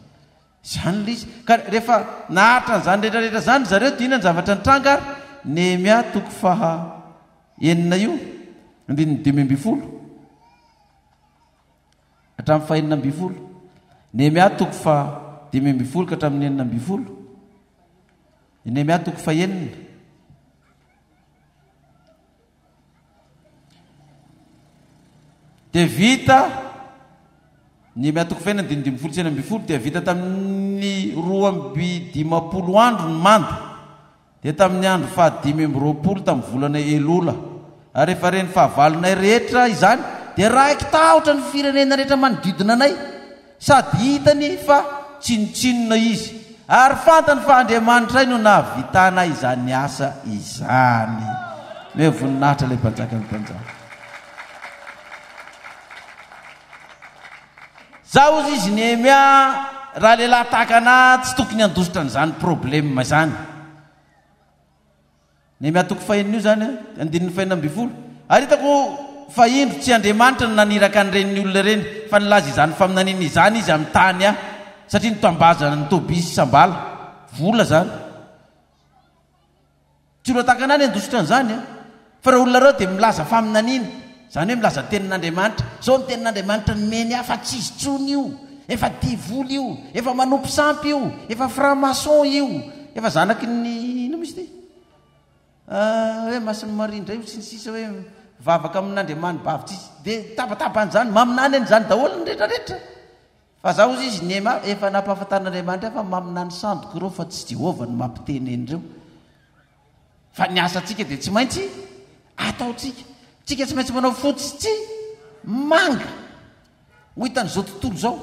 Izany ilay izy. Ka rehefa naharitra an'izany rehetra rehetra izany ry zareo dia inona ny zavatra nitranga ary? Nehemia toko faha enina io, andininy 15. Hatramin'ny fahenina ambinifolo. Nehemia toko faha 15 ka hatramin'ny 16. Nehemia toko fahenina. Dia vita Nehemia toko fahenina andininy 15 sy 16 dia vita tamin'ny 52 andro ny manda. Dia tamin'ny andro fahadimy amby 20 tamin'ny volana Elola. Ary rehefa ren'ny fahavalonay rehetra izany, dia raiki-tahotra ny firenena rehetra manodidina anay, sady hitany fa tsinontsinona izy, ary fantany fa Andriamanitray no nahavitana izany asa izany. Omeo voninahitra ilay Mpanjakan'ny mpanjaka. Za hozy izy Nehemia, raha lehilahy tahaka anah tsy tokony handositra an'izany problème izany. Nehemia toko fahenina io izany, andininy fahenina ambinifolo. Ary hitako fa indro tsy Andriamanitra no naniraka an'ireny olona ireny, fa nilaza izany faminaniana izany izy amin'ny tany ahy, satria notambazana ny Tobia sy Sambala. Vola izany. Tsy olona tahaka anah ny handositra an'izany an! Fa ireo olona ireo dia milaza faminaniana, izany hoe milaza tenin'Andriamanitra. Izao ny tenin'Andriamanitra nomeny ahy fa tsy izy intsony io, efa devoly io, efa manompo sampy io, efa franc maçon io. Efa zanaky ny inona moa izy ity? Hoe Masin'i Maria indray sy ny sisa hoe mivavaka amin'Andriamanibavy tsisy. Dia tabataba an'izany, maminany an'izany daholo ny rehetra rehetra. Fa za hozy izy Nehemia efa nampahafantarin'Andriamanitra ahy fa maminany sandoka ireo fa tsy Jehovah no mampiteny an'ireo. Fa ny asantsika dia tsy maintsy ataontsika. Tsika tsy maintsy manao fotsy tsy manga. Ho hitan'izao tontolo izao.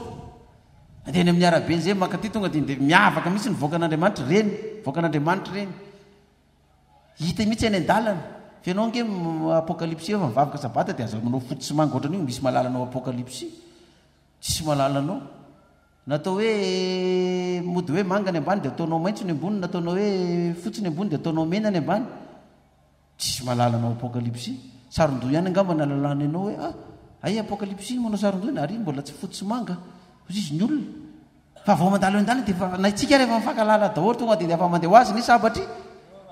Andeha any amin'ny arabe izay mankaty tonga dia dia miavaka mihitsy ny vahoakan'Andriamanitra ireny, vahoakan'Andriamanitra ireny. Hita mihitsy any an-dalana. Fa ianao ange apokalypsy efa mivavaka sabata dia aza manao fotsy sy manga ohatran'io, misy mahalala anao apokalypsy. Tsisy mahalala anao. Natao hoe mody hoe manga ny ambany dia ataonao maitso ny ambony, nataonao hoe fotsy ny ambony dia ataonao mena ny ambany. Tsisy mahalala anao apokalypsy. Saron-doha ihany angamba ny ahalalana anao hoe ah, hay apokalypsy ny manao saron-doha iny ary iny mbola tsy fotsy sy manga. Hoy izy ny olona. Fa vao mandalo eo an-dalana dia efa na isika ary efa mifankahalala daholo tonga dia efa mandeha ho azy ny sabatr'i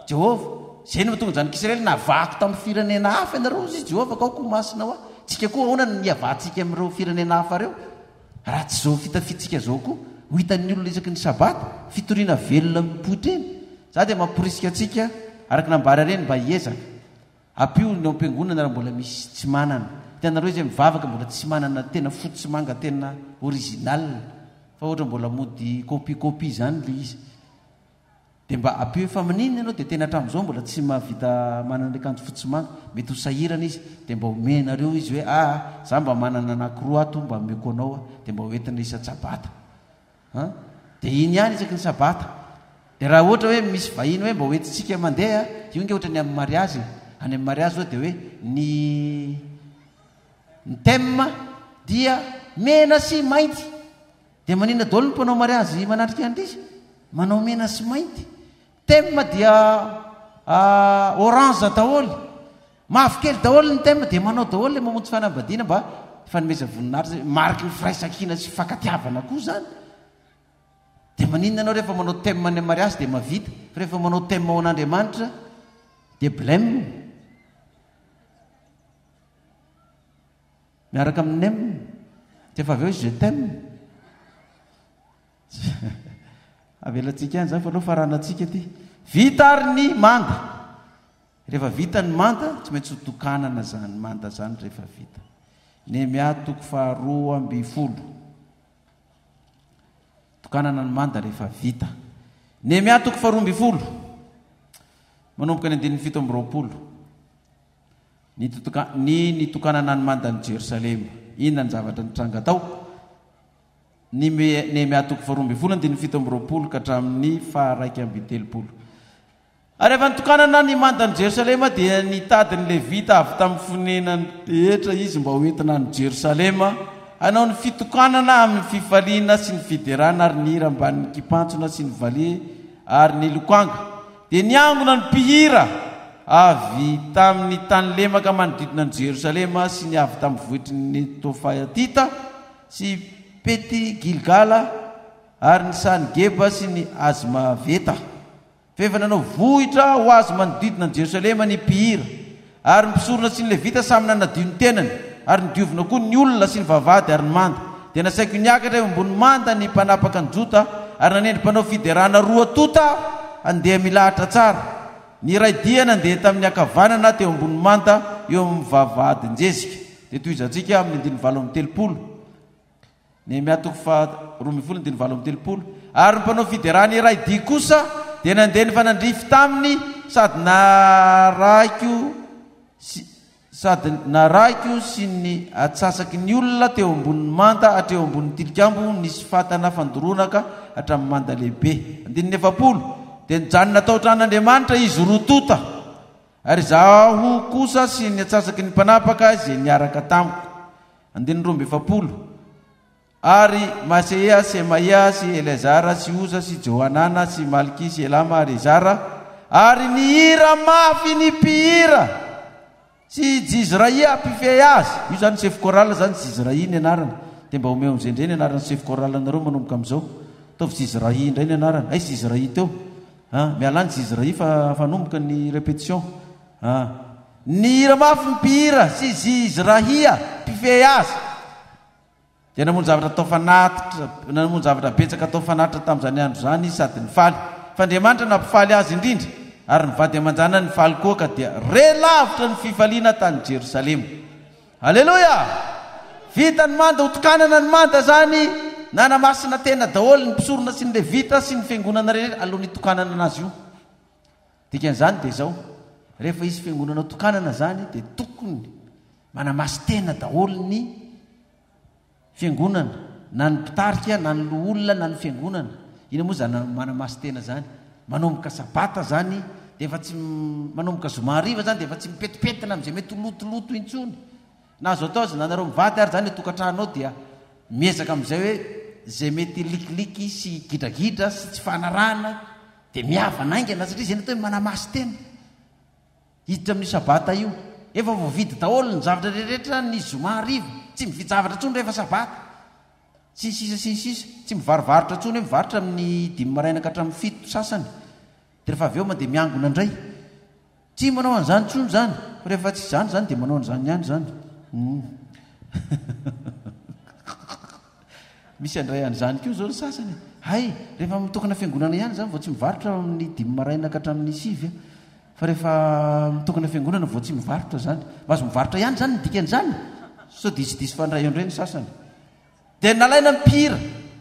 Jehovah. Izay no mahatonga ny zanak'Israely navahako tamin'ny firenena hafa ianareo hoy izy Jehovah ka aoka ho masina ho ahy. Tsika koa ahoana no niavahantsika amin'ireo firenena hafa ireo? Raha tsy izao fitafiantsika izao koa, ho hitan'ny olona isaky ny Sabata, fitoriana velona mipoitra eny. Za dia mamporisika antsika, araka ny nambara ireny, mba hiezaka. Ampio ny ao am-piangonana raha mbola misy tsy manana. Hitanareo izay mivavaka mbola tsy manana tena fotsy manga tena original, fa ohatra mbola mody copie copie izany ilay izy. Dia mba ampio hoe fa maninona ianao dia tena hatramin'izao mbola tsy mahavita manana akanjo fotsy manga, mety ho sahirana izy, dia mba omenareo izy hoe aa za mba manana anakiroa ato mba omeko anao a, dia mba hoentina isan-tsabata an, dia iny ihany isaky ny sabata. Dia raha ohatra hoe misy vahiny hoe mba hoentintsika mandeha, io nge ohatra ny amin'ny mariazy e, any amin'ny mariazy zao dia hoe ny ny thème dia mena sy mainty. Dia maninona daholo ny mpanao mariazy manatrika an'ilay izy? Manao mena sy mainty. Thème dia orange daholo. Mavokely daholo ny thème dia manao daholo ilay mamonjy fanambadiana mba hifanomeza voninahitra. Mariky ny firaisankina sy fifankatiavana koa izany. Dia maninona ianao rehefa manao thème any amin'ny mariazy dia mahavita, fa rehefa manao thème ho an'Andriamanitra dia blème. Miaraka amin'ny nem. Dia efa avy eo je t'aime. Avelantsika ihany izany fa aleo faranantsika ity. Vita ary ny manda. Rehefa vita ny manda, tsy maintsy ho tokanana izany manda izany rehefa vita. Nehemia toko faharoa ambin'ny folo. Tokanana ny manda rehefa vita. Nehemia toko faharoa ambin'ny folo. Manomboka ny andininy 27. Ny ny nitokanana ny mandan'i Jerosalema. Inona ny zavatra nitranga tao? Ny Nehemia toko faharoa ambin'ny folo andininy 27 ka hatramin'ny faha-31. Ary rehefa nitokanana ny mandan'i Jerosalema dia nitady ny Levita avy tamin'ny fonenany rehetra izy mba hoentina any Jerosalema hanao ny fitokanana amin'ny fifaliana sy ny fiderana ary ny hira mbamin'ny kipantsona sy ny valiha ary ny lokanga. Dia niangona ny mpihira avy tamin'ny tany lemaka manodidina an'i Jerosalema sy ny avy tamin'ny vohitry ny Netofatita sy Beti-gilgala ary ny sahan'i Geba sy ny Azmaveta. Fa efa nanao vohitra ho azy manodidina an'i Jerosalema ny mpihira, ary ny mpisorona sy ny Levita samy nanadio ny tenany, ary nodiovina koa ny olona sy ny vavahady ary ny manda. Dia nasaiko niakatra eo ambony manda ny mpanapaka ny Joda, ary nanendry mpanao fiderana roa tonta aho handeha milahatra tsara. Ny iray dia nandeha tamin'ny ankavanana teo ambony manda eo amin'ny vavahadin-jezika. Dia tohizantsika amin'ny andininy 38. Nehemia toko faha 12 andininy 38. Ary ny mpanao fiderana iray dia kosa dia nandeha nifanandrify taminy sady narahiko sy Sady narahiko sy ny atsasaky ny olona teo ambonin'ny manda hatreo ambonin'ny tilikambo nisy fatana fandoroana ka hatramin'ny manda lehibe. Andininy 40, Dia nijanona tao an-tranon'Andriamanitra izy roa tonta, ary izaho kosa sy ny atsasaky ny mpanapaka izay niaraka tamiko. Andininy 42, Ary Maseia, Semaia, sy Eleazara, sy Oza, sy Johanana, sy Malkia, sy Elama, ary Ezara, ary nihira mafy ny mpihira, sy Jizrahia mpifehy azy. Io izany sefo chorale izany, Jizrahia ny anarany. Dia mba omeo amin'izay indray ny anaran'ny sefo chorale anareo manomboka amin'izao. Ataovy Jizrahia indray ny anarany. Aiza Jizrahia teo? Ah, miala any Jizrahia fa hanomboka ny répétition. Ah. Nihira mafy ny mpihira sy Jizrahia mpifehy azy. Dia namono zavatra atao fanatitra, namono zavatra betsaka atao fanatitra tamin'izany andro izany izy sady nifaly. Fa Andriamanitra nampifaly azy indrindra, ary ny vady aman-janany nifaly koa, ka dia re lavitra ny fifaliana tany Jerosalema. Aleloia! Vita ny manda, hotokanana ny manda izany, nanamasina tena daholo ny mpisorona sy ny levita sy ny fiangonana rehetra alohan'ny hitokanana anazy io. Dikan'izany dia izao, rehefa hisy fiangonana hotokanana izany dia tokony manamasintena daholo ny Fiangonana, na ny mpitarika, na ny loholona, na ny fiangonana. Inona moa izany manamasin-tena izany? Manomboka sabata izany dia efa tsy manomboka zoma hariva izany dia efa tsy mipetipetina amin'izay mety ho lotoloto intsony. Na azo atao aza na nareo mivady ary izany an-tokantrano ao dia miezaka amin'izay hoe izay mety likiliky sy gidragidra sy tsy fanarahana dia mihavana haingana satria izay no atao hoe manamasin-tena. Hiditra amin'io sabata io. Efa voavidy daholo ny zavatra rehetra ny zoma hariva. Tsy mividy zavatra intsony rehefa sabata. Sy ny sisa sy ny sisa. Tsy mivarovarotra intsony hoe mivarotra amin'ny dimy maraina ka hatramin'ny fito sasany. Dia rehefa avy eo mandeha miangona indray. Tsy manao an'izany intsony izany. Fa rehefa tsy izany izany dia manao an'izany ihany izany. Hum. Misy handray an'izany koa izao ny sasany e. Hay, rehefa mitokana fiangonana ihany izany vao tsy mivarotra amin'ny dimy maraina ka hatramin'ny sivy. Fa rehefa mitokana fiangonana vao tsy mivarotra zany. Mahazo mivarotra ihany zany ny dikan'izany? Sao diso diso fandray eo indray ny sasany. Dia nalaina ny mpihira,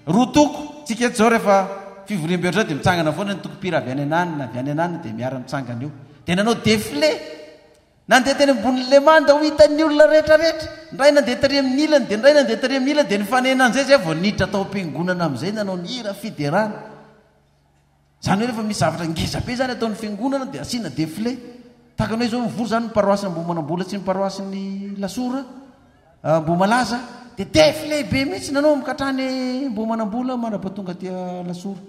roa toko. Tsika eto zao rehefa fivoriambe ohatr'izao dia mitsangana foana ny toko mpihira avy any ananona, avy any ananona dia miara mitsangana eo. Dia nanao défilé. Nandeha teny ambonin'ilay manda ho hitan'ny olona rehetra rehetra. Indray nandeha tary amin'ny ilany dia indray nandeha tary amin'ny ilany dia nifanena an'izay zay vao niditra tao am-piangonana amin'izay nanao ny hira fiderana. Izany hoe rehefa misy zavatra ngeza be izany ataon'ny fiangonana dia asiana défilé. Tahaka ny hoe izao mivory izany ny paroasy Ambohimanambola sy ny paroasin'i Lasora, Ambohimalaza, dia défilé be mihitsy nanomboka hatrany Ambohimanambola mandrapatonga aty Alasora.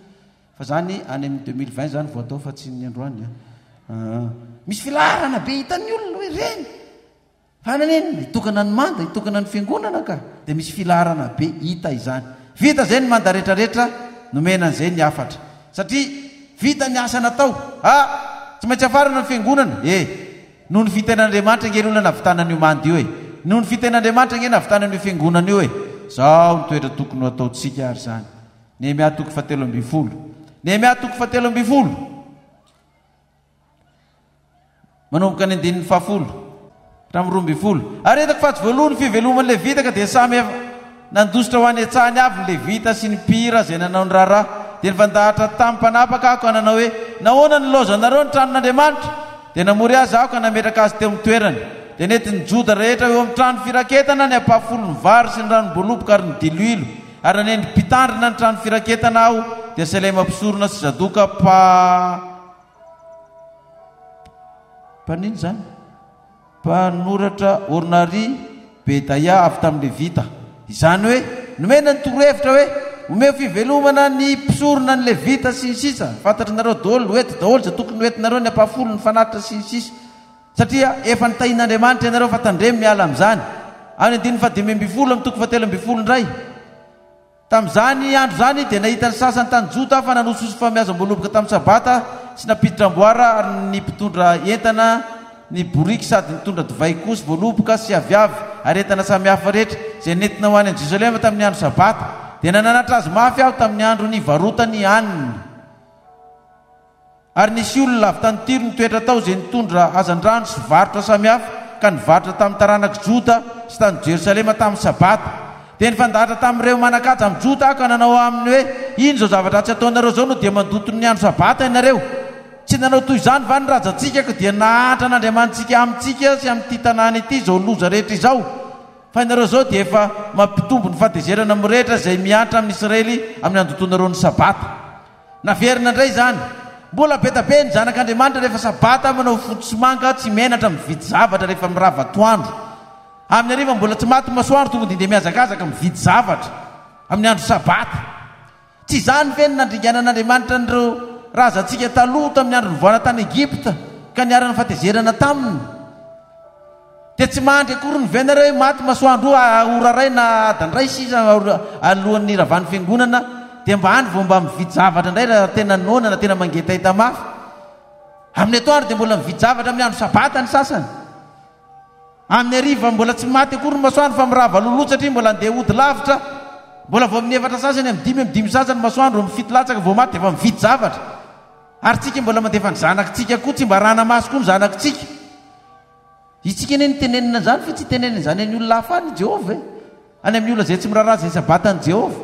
Fa izany any amin'ny 2020 izany vao atao fa tsy ny androany an. Misy filaharana be hitan'ny olona hoe ireny. Fa naninona? Hitokana ny manda, hitokana ny fiangonana ka. Dia misy filaharana be hita izany. Vita izay ny manda retraretra, nomena an'izay ny hafatra. Satria vita ny asa natao. Ah! Tsy maintsy hafarana ny fiangonana e! Noho ny fitain'Andriamanitra ange ry olona nahavitana an'io manda io e! Noho ny fitain'Andriamanitra ange nahavitana an'io fiangonana io e! Izao ny toetra tokony ho ataontsika ary izany. Nehemia toko fahatelo ambin'ny folo. Nehemia toko fahatelo ambin'ny folo. Manomboka ny andininy fahafolo hatramin'ny 12. Ary hitako fa tsy voaloa ny fiveloman'ny Levita ka dia samy efa nandositra ho any an-tsahany avy ny Levita sy ny mpihira izay nanao ny raharaha. Dia nifandahatra tamin'ny mpanapaka aho ka nanao hoe, Nahoana no nilaozanareo ny tranon'Andriamanitra? Dia namory azy aho ka nametraka azy teo amin'ny toerany. Dia nentin'ny Joda rehetra ho eo amin'ny trano firaketana ny ampahafolon'ny vary sy ny ranom-boaloboka ary ny diloilo. Ary nanendry mpitandrina ny trano firaketana aho, dia Selema mpisorona sy Zadoka mpa. Mpanino izany? Mpanoratra Ornari Bedaia avy tamin'ny Levita. Izany hoe, nomena ny torohevitra hoe, omeo fivelomana ny mpisorona, ny Levita, sy ny sisa. Fantatrinareo daholo, ho eto daholo izay tokony ho entinareo, ny ampahafolo, ny fanatitra, sy ny sisa. Satria efa nitahian'Andriamanitra ianareo fa tandremo miala amin'izany. Any andininy faha-15 amin'ny toko fahatelo ambin'ny folo indray. Tamin'izany andro izany dia nahita ny sasany tany Joda fa nanososy famiazam-boaloboka tamin'ny Sabata sy nampiditra amboara ary ny mpitondra entana ny boriky sady nitondra divay koa sy voaloboka sy aviavy ary entana samihafa rehetra izay nentina ho any Jerosalema tamin'ny andro Sabata. Dia nananatra azy mafy aho tamin'ny andro nivarotany hanina. Ary nisy olona avy tany Tyro nitoetra tao izay nitondra hazandrano sy varotra samihafa, ka nivarotra tamin'ny taranak'i Joda sy tany Jerosalema tamin'ny Sabata. Dia nifandahatra tamin'ireo manan-kaja amin'i Joda aho ka nanao aminy hoe, Ino izao zava-dratsy ataonareo izao no dia mandoto ny andro Sabata ianareo? Tsy nanao toy izany va ny razantsika, ka dia nahantra an'Andriamanitsika amintsika sy amin'ity tanàna ity izao loza rehetra izao? Fa ianareo izao dia efa mampitombo ny fahatezerana mirehitra izay mihantra amin'i Israely amin'ny handotoanareo ny Sabata. Naverina indray izany. Mbola be da be ny zanak'Andriamanitra rehefa sabata manao fotsy sy manga tsy menatra mividy zavatra rehefa mirava atoandro. Amin'ny hariva mbola tsy maty masoandro tonga dia ndeha mihazakazaka mividy zavatra amin'ny andro sabata. Tsy izany ve no nandringanan'Andriamanitra an'ireo razantsika taloha tamin'ny andro nivoahana tany Egypta ka niharan'ny fahatezerana taminy? Dia tsy mandry akory ny ve nareo hoe maty masoandro io ora ray na adiny ray sisa alohan'ny hiravan'ny fiangonana dia mba any vao mba mividy zavatra indray raha tena noana na tena mangetaheta mafy. Amin'ny atoandro dia mbola mividy zavatra amin'ny andro sabata ny sasany. Amin'ny hariva mbola tsy maty akory ny masoandro fa mirava loloha satria mbola andeha hody lavitra. Mbola vao amin'ny efatra sasany, amin'ny dimy, amin'ny dimy sasany masoandro, amin'ny fito latsaka vao maty dia efa mividy zavatra. Ary tsika mbola mandefa ny zanakitsika koa, tsy mba arahana maso koa ny zanakitsika. Isika anie no tenenina an'izany fa tsy tenenina izany any olona hafa any i Jehovah e. Any amin'ny olona izay tsy miraharaha izay sabatan'i Jehovah.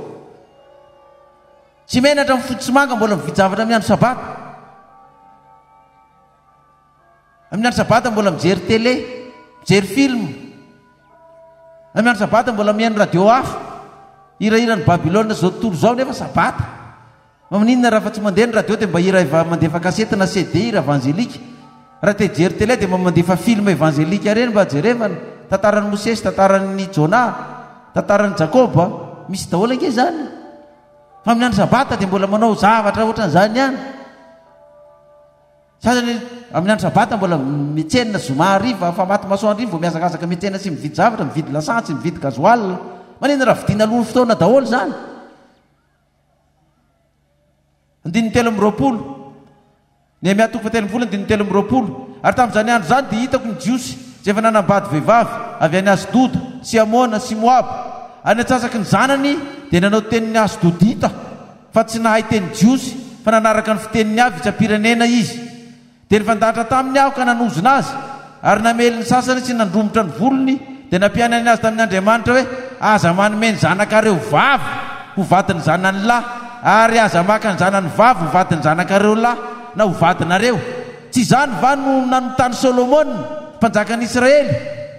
Tsy menatra amin'ny fotsy sy manga mbola mividy zavatra amin'ny andro sabata. Amin'ny andro sabata mbola mijery télé, mijery film. Amin'ny andro sabata mbola mihaino radio hafa. Hirahiran'i Babylona izao tontolo izao nefa sabata. Fa maninona raha fa tsy mandeha ny radio dia mba hira eva mandefa kasety na CD hira evangelika. Raha te hijery télé dia mba mandefa film evangelika ireny mba jerevana. Tantaran'i Mosesy, tantaran'i Jonah, tantaran'i Jakoba. Misy daholo ange izany. Fa amin'ny andro sabata dia mbola manao zavatra ohatran'izany ihany. Sasany amin'ny andro sabata mbola mitsena zoma hariva fa maty masoandro iny vao mihazakazaka mitsena sy mividy zavatra, mividy lasantsy, mividy gasoil. Maninona raha vidiana alohan'ny fotoana daholo izany? Andininy 23. Nehemia toko fahatelo andininy 23. Ary tamin'izany andro izany dia hitako ny Jiosy izay efa nanambady vehivavy avy any Asdoda sy Amona sy Moaba. Ary ny antsasaky ny zanany dia nanao tenin'ny Asdodita, fa tsy nahay teny jiosy, fa nanaraka ny fiteniny avy isam-pirenena izy. Dia nifandahatra taminy aho ka nanozona azy, ary namely ny sasany sy nandromotra ny volony, dia nampianany azy tamin' Andriamanitra hoe, Aza manome ny zanakareo vavy ho vadin'ny zanany lahy, ary aza maka ny zanany vavy ho vadin'ny zanakareo lahy, na ho vadinareo. Tsy izany va no nanotan'i Solomona, mpanjakan'i Israely?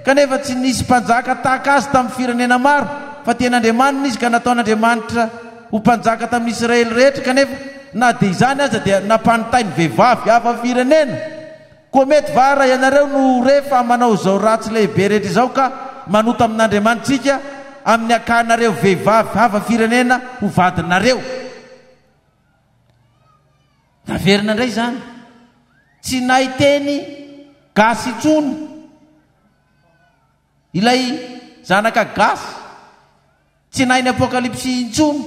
Kanefa tsy nisy mpanjaka tahaka azy tamin'ny firenena maro, fa tian'Andriamaniny izy ka nataon'Andriamanitra ho mpanjaka tamin'ny Israely rehetra, kanefa na dia izany aza dia nampanotainy vehivavy hafa firenena. Koa mety va raha ianareo no re fa manao izao ratsy lehibe rehetra izao ka manota amin'Andriamanitsika amin'ny hakanareo vehivavy hafa firenena ho vadinareo? Naverina indray izany. Tsy nahay teny gasy intsony ilay zanaka gasy. Tsy nahay ny Apokalypsy intsony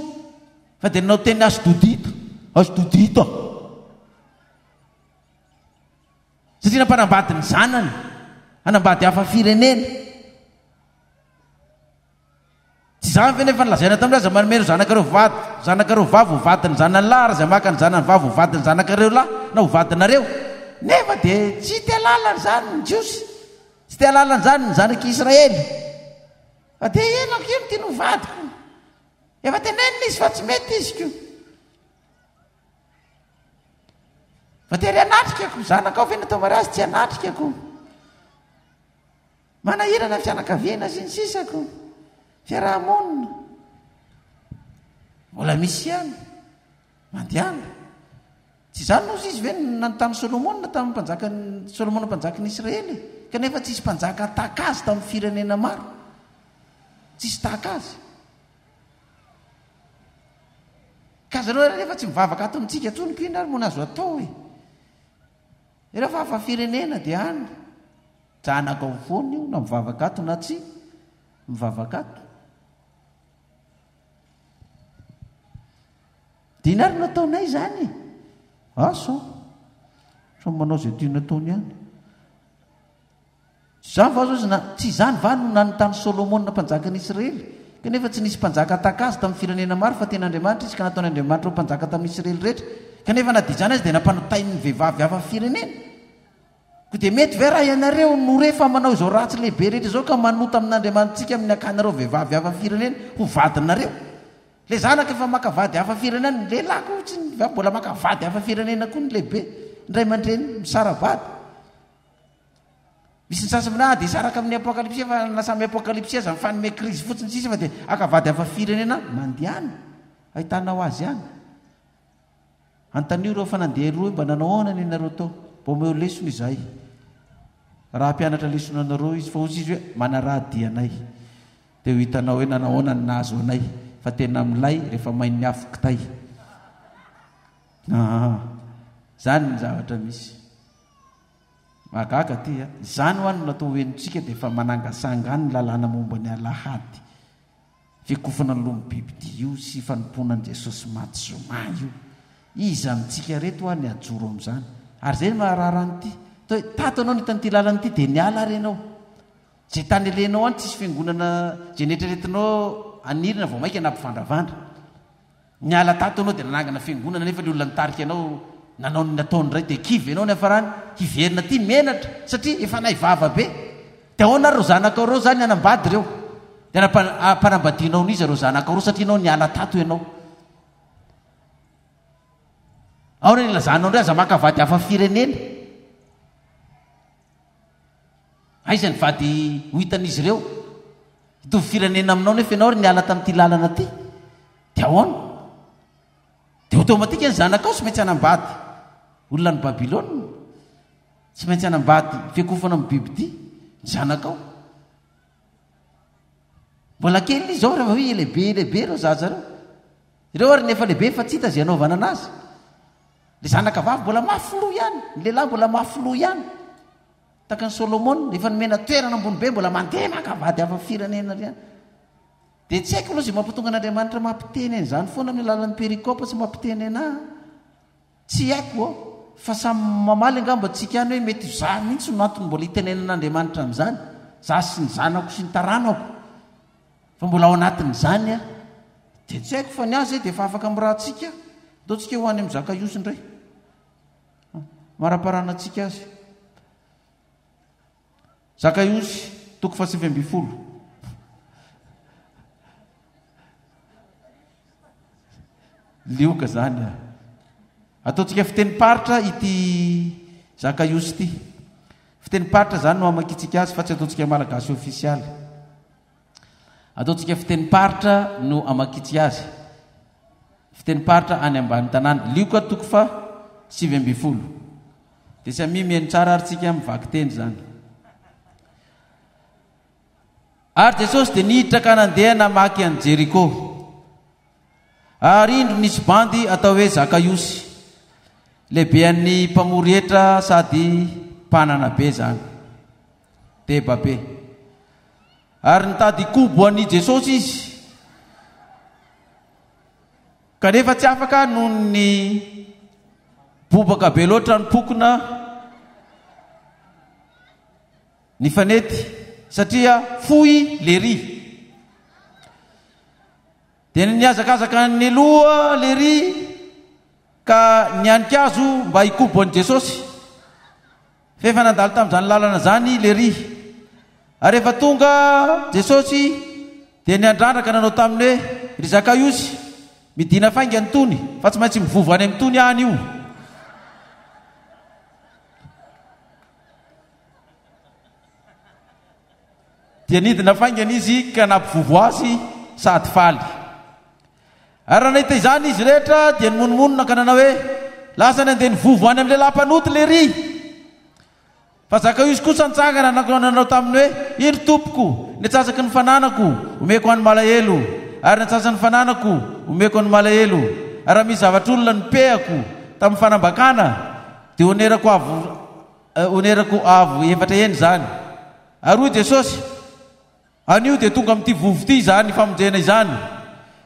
fa dia nanao teny Asdodita. Asdodita. Satria nampanambady ny zanany, hanambady hafa firenena. Tsy izany ve nefa nolazaina taminy aza manome ireo zanakareo vady, zanakareo vavy ho vadin'ny zanany lahy ary izay maka ny zanany vavy ho vadin'ny zanakareo lahy na ho vadinareo. Nefa dia tsy te hahalala an'izany ny Jiosy, tsy te hahalala an'izany ny zanak'i Israely. Fa dia ela akia no tiany ho vadiko. Efa tenenina izy fa tsy mety izy ko. Voatery hanatrika ko. Zanakao ve natao mariazy tsy hanatrika ko. Manahirana ny fianakaviana sy ny sisa ko. Fiaraha-monina. Mbola misy ihany. Mandehana. Tsy izany no izy ve no nanontany Solomona tamin'ny mpanjakan'i Solomona mpanjakan'i Israely e? Kanefa tsisy mpanjaka tahaka azy tamin'ny firenena maro. Tsisy tahaka azy. Ka zareo ary rehefa tsy mivavaka ato amintsika intsony ko inona ary moa no azo atao e? Ireo fa hafa firenena dia any. Zanakao foana io na mivavaka ato na tsy mivavaka ato. Dia inona ary no ataonay izany e? Asa an! Samy manao izay tiany ataony ihany. Tsy izany va zao na tsy izany va no nanontany Solomona mpanjakan'i Israely? Kanefa tsy nisy mpanjaka tahaka azy tamin'ny firenena maro fa tena Andriamanitra izy ka nataon'Andriamanitra ho mpanjaka tamin'ny Israely rehetra. Kanefa na dia izany aza dia nampanotainy ny vehivavy hafa firenena. Koa dia mety ve raha ianareo no re fa manao izao ratsy lehibe rehetra izao ka manota amin'Andriamanitsika amin'ny hakanareo vehivavy hafa firenena ho vadinareo? Ilay zanaka efa maka vady hafa firenena, ny lehilahy koa tsy ny vehivavy mbola maka vady hafa firenena koa ny lehibe, ny ray aman-dreny misara-bady. Misy ny sasany hoe ah dia hisaraka amin'ny apokalypsy fa na samy apokalypsy aza mifanome krizy fotsiny sisa fa dia haka vady hafa firenena mandehana ahitanao azy ihany. Antanio ireo fa nandeha roa mba nanao ahoana ny nareo tao? Mba omeo lesona izahay. Raha hampianatra lesona anareo izy fa hozy izy hoe manaraha dia anay. Dia ho hitanao hoe nanao ahoana ny nahazo anay fa tena milay rehefa main'ny afo kitay. Aa, zany ny zavatra misy. Mahagaga ty a. Izany hoa no natao ho henontsika dia efa manangasanga any ny lalàna momba ny alahady. Fikofana ny lohan'ny bibidia io sy fanompoana an'i Jesosy maty zoma io. Iza amintsika reto hoa ny hajoro amin'izany? Ary izay no maharary an'ity. Toa hoe tato ianao nita an'ity lalana ity dia niala ary ianao. Izay tany alehanao any tsisy fiangonana izay neritreretinao hanirina vao mainka nampivandravandra. Niala tato ianao dia nanangana fiangonana nefa ny olona nitarika anao. Nanao ny nataony indray dia kivy ianao niafarany hiverina aty menatra satria efa nay vava be. Dia ahoana ary ireo zanakao ireo izany hanambady ireo? Dia ampanambadianao an'iza ireo zanakao ireo satria ianao niala tato ianao? Ahoana ny ilazanao indray aza maka vady hafa firenena? Aiza ny vady ho hitan'izy ireo? Hitovy firenena aminao nefa ianao ary niala tamin'ity lalana ity. Dia ahoana? Dia automatique ny zanakao tsy maintsy hanambady olona any Babylona. Tsy maintsy hanambady fiakofana amin'ny bibidia ny zanakao. Mbola kely izy izao rehefa hoe lehibe lehibe ireo zaza ireo. Ireo ary nefa lehibe efa tsy hita izay hanaovana anazy. Ny zanaka vavy mbola mafy loha ihany, ny lehilahy mbola mafy loha ihany. Tahaka an'i Solomona, efa nomena toerana ambony be mbola mandeha maka vady hafa firenena ihany. Dia tsy haiko aloha izay mampatonga an'Andriamanitra mampiteny an'izany foana amin'ny alalan'ny perikopa sy mampiteny anà. Tsy haiko ô, fa samy mamaly angamba tsika any hoe mety ho za mihitsy no antony mbola itenenan'Andriamanitra an'izany, za sy ny zanako sy ny taranako. Fa mbola ao anatin'izany aho. Dia tsy haiko fa ny ahy izay dia efa afaka mirahantsika. Ndao tsika ho any amin'i Zakaiosy indray. Maraparana antsika azy. Zakaiosy, toko fahasivy ambifolo. Lioka zany a. Ataontsika fitenim-paritra ity Zakaiosy ity. Fitenim-paritra zany no amakintsika azy fa tsy ataontsika malagasy ofisialy. Ataontsika fitenim-paritra no amakintsika azy. Fitenim-paritra any ambany tanàna. Lioka toko faha 19. Dia samia mihaino tsara ary tsika mivaky teny izany. Ary Jesosy dia niditra ka nandeha namaky an'i Jeriko. Ary indro nisy bandy atao hoe Zakaiosy, lehibean'ny mpamory hetra sady mpanana be izany. Deba be. Ary nitady hikobo an'i Jesosy izy, kanefa tsy afaka noho ny bobaka be loatra ny pokona nifanety, satria fohy lery. Dia nihazakazaka niloha lery ka nianika azo mba hikobo an'i Jesosy. Fa efa nandalo tamin'izany lalana izany Lery. Ary rehefa tonga Jesosy, dia niandrandra ka nanao taminy hoe, Ry Zakaiosy, midìna faingana itony, fa tsy maintsy mivovo any amin'itony aho anio. Dia nidina faingana izy ka nampivovo azy sady faly. Ary raha nahita izany izy rehetra dia nimonomonona ka nanao hoe, Lasa nandeha nivovo any amin'ny lehilahy mpanota lery! Fa Zakaiosy kosa nitsangana nanao taminy hoe, Indro tompoko, ny antsasaky ny fananako omeko an'ny malahelo, ary ny antsasan'ny fananako omeko an'ny malahelo, ary raha misy zavatr'olona nopehako tamin'ny fanambakana, dia honerako avo, honerako avo efatra heny izany. Ary hoy Jesosy, Anio dia tonga amin'ity vovo ity izany famonjena izany,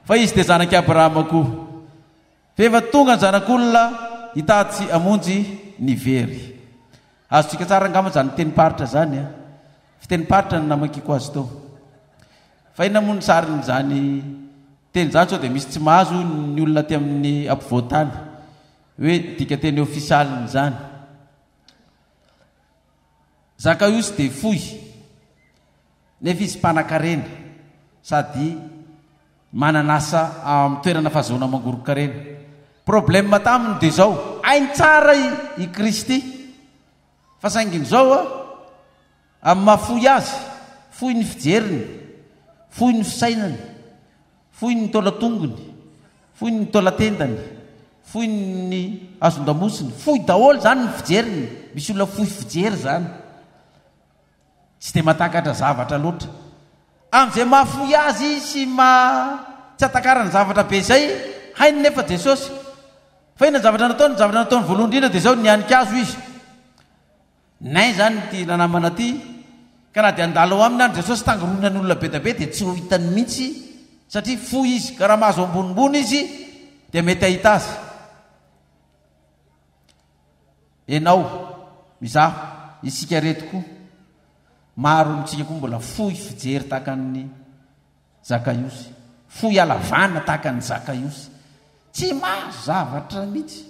fa izy dia zanak'i Abrahama koa. Fa efa tonga ny Zanak'olona hitady sy hamonjy ny very. Azontsika tsara angamba izany tenim-paritra izany a. Fitenim-paritra no namakiako azy teo. Fa inona moa ny sarin'izany teny izany sao dia misy tsy mahazo ny olona aty amin'ny ampovoan-tany hoe dikanteny ofisialin'izany. Zakaiosy dia fohy, nefa izy mpanankarena sady manana asa ao amin'ny toerana fahazoana mangoron-karena. Problème taminy dia izao, hainy tsara i Kristy, fa saingy izao amin'ny maha fohy azy, fohy ny fijeriny, fohy ny fisainany, Fohy ny taolan-tongony, fohy ny taolan-tendany, fohy ny hazon-damosiny, fohy daholo izany ny fijeriny. Misy olona fohy fijery izany. Tsy dia mahatakatra zavatra loatra. Amin'izay maha fohy azy sy maha tsy atakarany zavatra be izay, hainy nefa Jesosy. Fa inona ny zavatra nataony? Ny zavatra nataony voalohany indrindra dia izao, nihanika azo izy. Nain zany ity ranamana ity ka na dia handalo ao aminy ary Jesosy tangoronany olona be dia be dia tsy ho hitany mihitsy satria fohy izy ka raha mahazo ambonimbony izy dia mety hahita azy. Enao, izaho, isika reto koa maro amintsika koa mbola fohy fijery tahaka an'i Zakaiosy. Fohy halavana tahaka an'i Zakaiosy. Tsy mahazo zavatra mihitsy.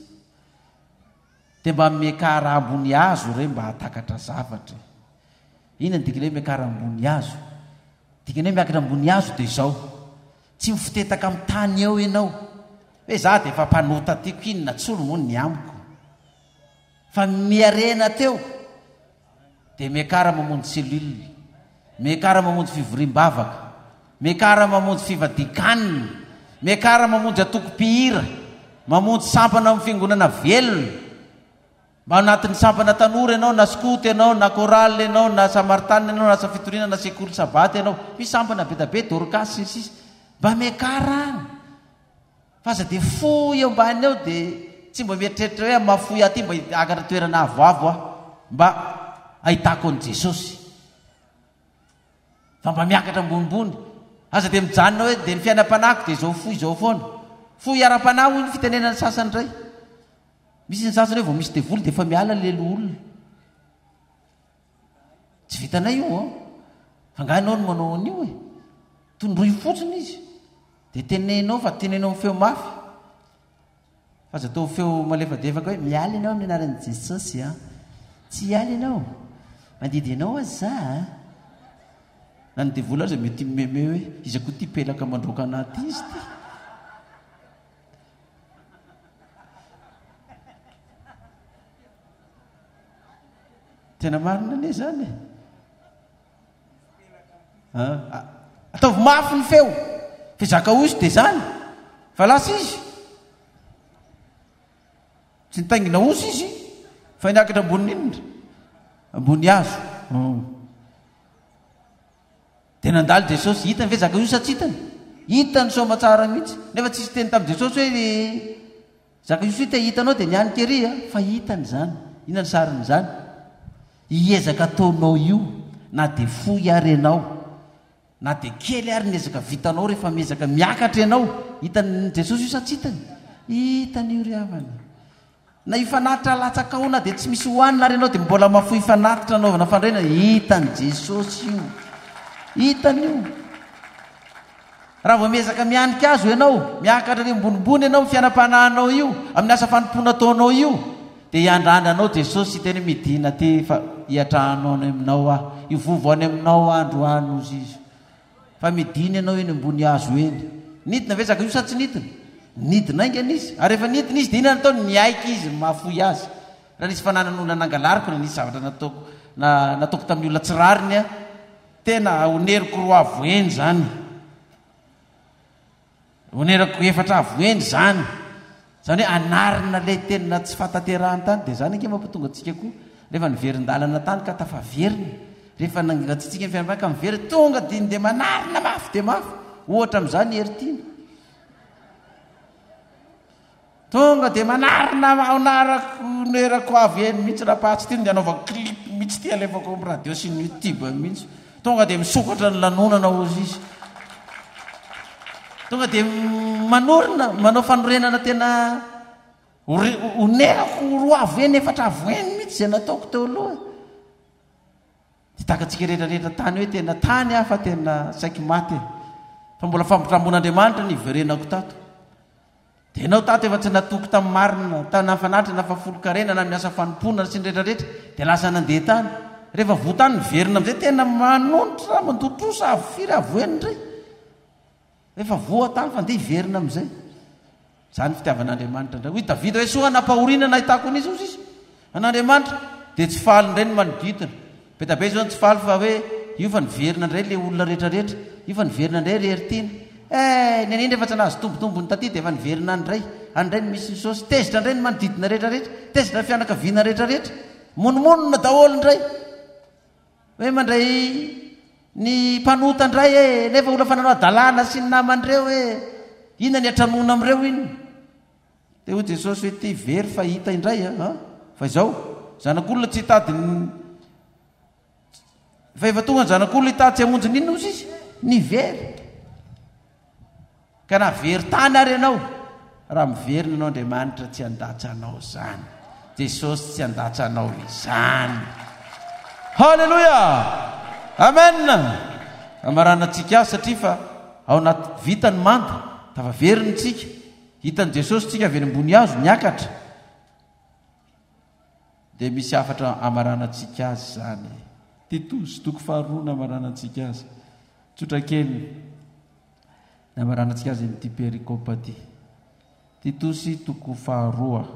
Dia mba miakara ambony hazo re mba hahatakatra zavatra e. Inona ny dikan'ny hoe miakara ambony hazo? Dikany hoe miakatra ambony hazo dia izao, tsy mifotetaka amin'ny tany eo ianao, hoe za dia efa mpanota tiako inona tsony moa ny amiko. Fa miharena teo dia miakara mamonjy cellule, miakara mamonjy fivoriam-bavaka, miakara mamonjy fivadian-kanina, miakara mamonjy antoko mpihira, mamonjy sampana amin'ny fiangonana velona. Mba anatin'ny sampana tanora ianao, na skoto ianao, na chorale ianao, na samaritanina ianao, na asa fitoriana, na sekoly sabata ianao. Misy sampana be dia be, Dorcas sy ny sisa. Mba miakara any. Fa aza dia fohy eo ambany eo dia tsy mba mieritreritra hoe amin'ny maha fohy ahy ity mba hiakatra toerana avoavo aho mba hahitako an'i Jesosy. Fa mba miakatra ambonimbony. Aza dia mijanona hoe dia ny fiainam-panahiko dia izao fohy izao foana. Fohy ara-panahy hoy ny fitenenan'ny sasany indray. Misy ny sasany hoe vao misy devoly dia efa miala ilay loholona. Tsy vitanay io an! Fa angaha ianao no manao an'io e? Tondroy fotsiny izy. Dia teneno fa teneno amin'ny feo mafy. Fa aza atao feo malefadefaka hoe miala ianao amin'ny anaran'i Jesosy an! Tsy hiala ianao. Mandidy anao aza za an! Na ny devoly aza mety mimeme hoe iza koa ity pelaka mandroaka anah ity izy ity. Tena marina anie izany e. Ataovy mafy ny feo. Fa Zakaosy dia izany. Fa lasa izy. Tsy nitaingina osy izy fa niakatra ambonin'inona? Ambony hazo. Dia nandalo Jesosy. Hitany ve Zakaosy sa tsy hitany? Hitany soamatsara mihitsy. Nefa tsisy teny tamin'i Jesosy hoe Zakaosy hoe te hahita anao dia nianika ery a! Fa hitany izany. Inona ny sarin'izany? Hiezaka ataonao io na dia fohy ary ianao, na dia kely ary ny ezaka vitanao rehefa miezaka miakatra ianao. Hitan'i Jesosy io sa tsy hitany? Hitany io ry havana. Na hifanatitra latsaka ao na dia tsy misy hohanina ary ianao dia mbola mahafoy fanatitra anaovana fandrena. Hitan'i Jesosy io. Hitany io. Raha vao miezaka mianika azy ianao, miakatra any ambonimbony ianao amin'ny fiainam-panahinao io, amin'ny asa fanompoana ataonao io, dia hiandrandra anao Jesosy hiteny hoe midina aty fa hiatrano any aminao aho, hivovo any aminao aho androany hozy izy. Fa midina ianao eny ambony hazo eny. Nidina ve Zakaio sa tsy nidina? Nidina haingana izy. Ary rehefa nidina izy dia inona no nataony? Niaiky izy ny mahafoy azy. Raha nisy fananan'olona nangalariko na nisy zavatra nataoko na nataoko tamin'ny olona tsy rariny aho, Tena oneriko roa avo heny izany. Onerako efatra avo heny izany. Izany hoe anarina ilay tena tsy fahatanterahany tany. Dia izany ange mampatonga antsika koa. Rehefa niverin-dalana tany ka tafaverina. Rehefa nangatsiatsiaka ny fiainam-panahy ka miverina, tonga dia dia manarina mafy dia mafy. Ohatra amin'izany i Heritiana. Tonga dia manarina onarako onerako avy eny mihitsy raha patsy ity dia anaovako clip mihitsy ity alefako amin'ny radio sy ny youtube mihitsy. Tonga dia misokatra ny lanonana hozy izy. Tonga dia manorina, manao fanorenana tena onerako roa avo eny, efatra avo eny mihitsy izay nataoko teo aloha. Tsy takatsika rehetra rehetra tany hoe tena tany aho fa tena saiky maty e. Fa mbola fampitramboan'Andriamanitra ny hiverenako tato. Dia ianao tato efa tsy natoky tamin'ny marina, ta na fanatitra na fahafolonkarena na miasa fanompoana sy ny rehetra rehetra, dia lasa nandeha tany. Rehefa voa tany niverina amin'izay tena manonitra, mandoa trosa avo firy avo eny indray. Efa voa tany fa ndeha hiverina amin'izay. Izany fitiavan'Andriamanitra indray. Hoy Davida hoe soa nampahoriana nahitako an'iza hozy izy. An'Andriamanitra. Dia tsy faly indray ny manodidina. Be dia be izao ny tsy faly fa hoe io fa niverina indray ilay olona rehetra rehetra. Io fa niverina indray ry Heritiana. Eh, ny an'iny efa tsy nahazo tombotombony taty dia efa niverina any indray. Any indray no misy ny saosy. Tezitra indray ny manodidina rehetra rehetra. Tezitra ny fianakaviana rehetra rehetra. Monomonona daholo indray. Hoe mandray ny mpanota indray e, nefa olona fananao hadalana sy ny namany ireo e, inona ny hatranoana amin'ireo inona? Dia hoy Jesosy hoe ity very fa hita indray a, an? Fa izao, zanak'olona tsy hitady ny fa efa tonga ny zanak'olona hitady tsy hamonjy ny inona hozy izy? Ny very. Ka na very tany ary ianao, raha miverina ianao Andriamanitra tsy handatsa anao izany. Jesosy tsy handatsa anao izany. Haleloia! Amen! Amaranantsika azy satria fa ao anaty vita ny manda, tafaverina isika. Hitan'i Jesosy tsika avy eny ambony hazo niakatra. Dia misy hafatra amaranantsika azy izany. Titosy toko faharoa no amaranantsika azy. Tsotra kely ny amaranantsika azy amin'ity perikopa ity. Titosy toko faharoa.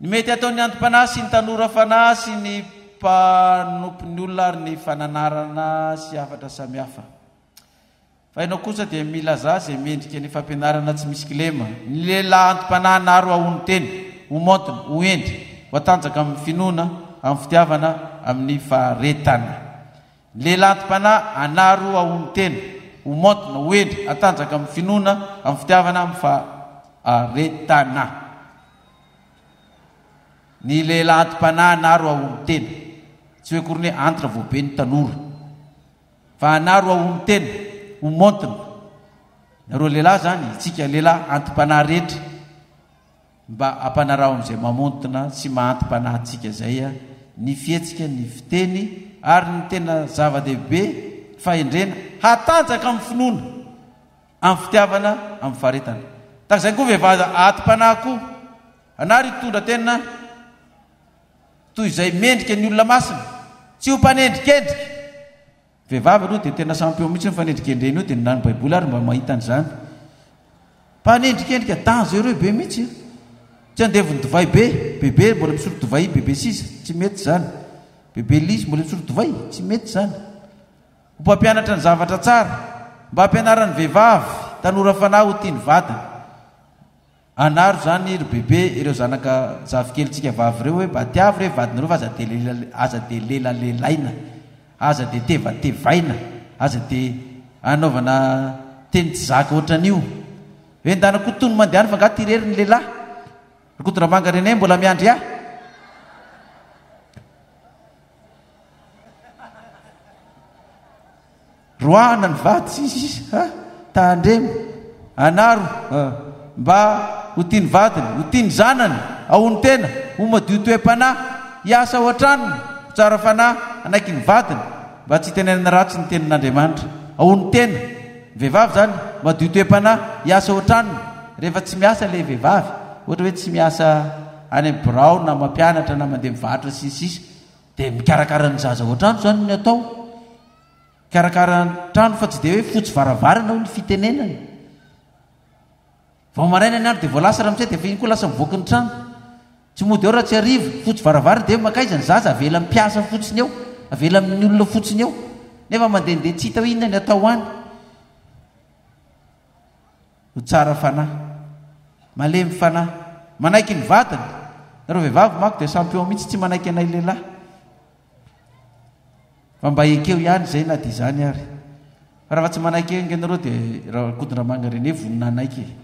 Ny mety hataon'ny anti-panahy sy ny tanora fanahy sy ny mpanompon'ny olona ary ny fananarana sy hafatra samihafa. Fa ianao kosa dia milazà izay mendrika ny fampianarana tsy misy kilema. Ny lehilahy anti-panahy naro hahonon-tena, ho maontina, ho hendry, ho hatanjaka amin'ny finoana, amin'ny fitiavana, amin'ny faharetana. Ny lehilahy anti-panahy anaro hahonon-tena, ho maontina, ho hendry, hatanjaka amin'ny finoana, amin'ny fitiavana, amin'ny faharetana. Ny lehilahy anti-panahy anaro hahonon-tena. Tsy hoe akory ny hoe antitra vao be ny tanora. Fa anaro hahonon-tena, ho maontina. Nareo lehilahy izany, isika lehilahy anti-panahy rehetra, mba ampanaraho amin'izay mamontina sy maha-anti-panahy antsika izay ny fihetsika, ny fiteny, ary ny tena zava-dehibe, fahendrena, hatanjaka amin'ny finoana, amin'ny fitiavana, amin'ny faharetana. Tahaka izay koa vehivavy anti-panahy koa, anaro hitondra tena Toy izay mendrika ny olona masina. Tsy ho mpanendrikendrika. Vehivavy aloha dia tena champion mihitsy ny fanendrikendrena io dia na ny baiboly ary mba mahita an'izany. Mpanendrikendrika dangereux be mihitsy. Tsy andevon'ny divay be, bebe mbola misotro divay bebe sisa, tsy mety izany. Bebe lisy mbola misotro divay, tsy mety izany. Ho mpampianatra ny zavatra tsara, mba hampianaran'ny vehivavy tanora fanahy ho tia ny vadiny. Anaro zany ry bebe ireo zanaka zafikelintsika vavy ireo hoe mba tiavo re vadinareo fa aza de aza de lelalelaina, aza de tevatevaina, aza de anaovana teny tsy zaka ohatran'io. Hoe ndana koa tony mandehana fa nga ty irery ny lehilahy? Rakotoramanga René mbola miandry ahy. Roahana ny vady sy ny sisa a! Tandremo, anaro a! Mba ho tia ny vadiny, ho tia ny zanany, hahonon-tena, ho madio toe-panahy, hiasa ao an-tranony, ho tsara fanahy, hanaiky ny vadiny, mba tsy hitenenana ratsy ny tenin'Andriamanitra. Hahonon-tena, ny vehivavy izany, madio toe-panahy, hiasa ao an-tranony, rehefa tsy miasa ilay vehivavy, ohatra hoe tsy miasa any amin'ny birao na mampianatra na mandeha mivarotra sy ny sisa, dia mikarakara ny zaza ao an-trano izany ny atao. Mikarakara trano fa tsy dia hoe fotsy varavarana hoy ny fitenenana. Vao maraina ny andro dia vao lasa ramose dia efa iny koa lasa mivoaka ny trano. Tsy mody eo raha tsy hariva, fotsy varavarana dia mankaiza ny zaza avela mpiasa fotsiny eo, avela amin'ny olona fotsiny eo. Nefa mandehandeha tsy hita hoe inona ny atao any. Ho tsara fanahy. Malemy fanahy. Manaiky ny vadiny. Nareo vehivavy manko dia champion mihitsy tsy manaiky anay lehilahy. Fa mba ekeo ihany izay na dia izany ary. Fa raha tsy manaiky ange nareo dia Rakotondramanga René vonona hanaiky e.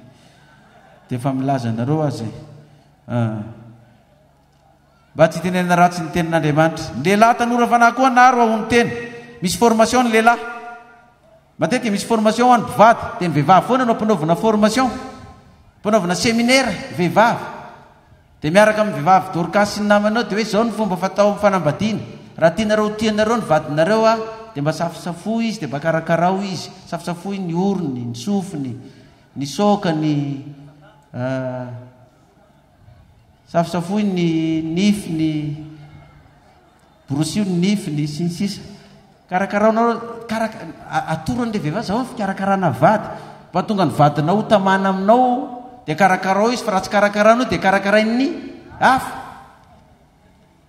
Dia efa milaza anareo aho izay. Ah. Mba tsy hitenenana ratsy ny tenin'Andriamanitra. Ny lehilahy tanora fanahy koa naro aho ny tena. Misy formation ny lehilahy. Matetika misy formation ho an'ny mpivady, dia ny vehivavy foana no ampanaovina formation, ampanaovina séminaire ny vehivavy. Dia miaraka amin'ny vehivavy Dorcas sy ny namany ao dia hoe izao ny fomba fatao amin'ny fanambadiana. Raha tianareo ho tianareo ny vadinareo a, dia mba safosafoy izy, dia mba karakarao izy, safosafoy ny orony, ny sofiny, ny saokany, safosafoy ny nifiny, Borosio ny nifiny sy ny sisa. Karakarao nareo, karaka, atoro an'ilay vehivavy zao ny fikarakarana vady. Mba tonga ny vadinao ho tamana aminao dia karakarao izy fa raha tsy karakarainao dia karakarain'ny hafa.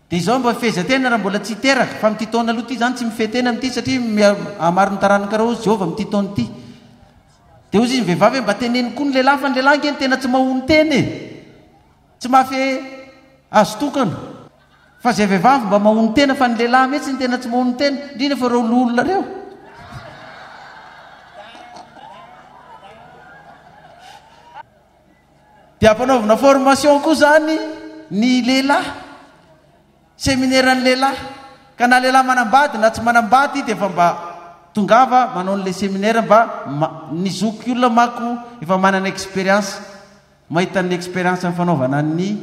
Dia izao mba fehezantena raha mbola tsy hiteraka, fa amin'ity taona aloha ity izany tsy mifehy tena amin'ity satria hamaro ny taranakareo hozy Jehovah amin'ity taona ity. Dia hozy izy ny vehivavy hoe mba teneno koa ny lehilahy fa ny lehilahy ange no tena tsy mahonon-tena e. Tsy mahafehy azo tokana. Fa izay vehivavy mba mahono tena fa ny lehilahy mihitsy ny tena tsy mahono tena, indrindra fa ireo loholona ireo. Dia ampanaovina formation koa izany ny lehilahy, seminaire ny lehilahy. Ka na lehilahy manambady na tsy manambady dia efa mba tongava manao an'ilay seminaire mba ny zokiolona manko efa manana expérience. Mahita ny expérience amin'ny fanaovana ny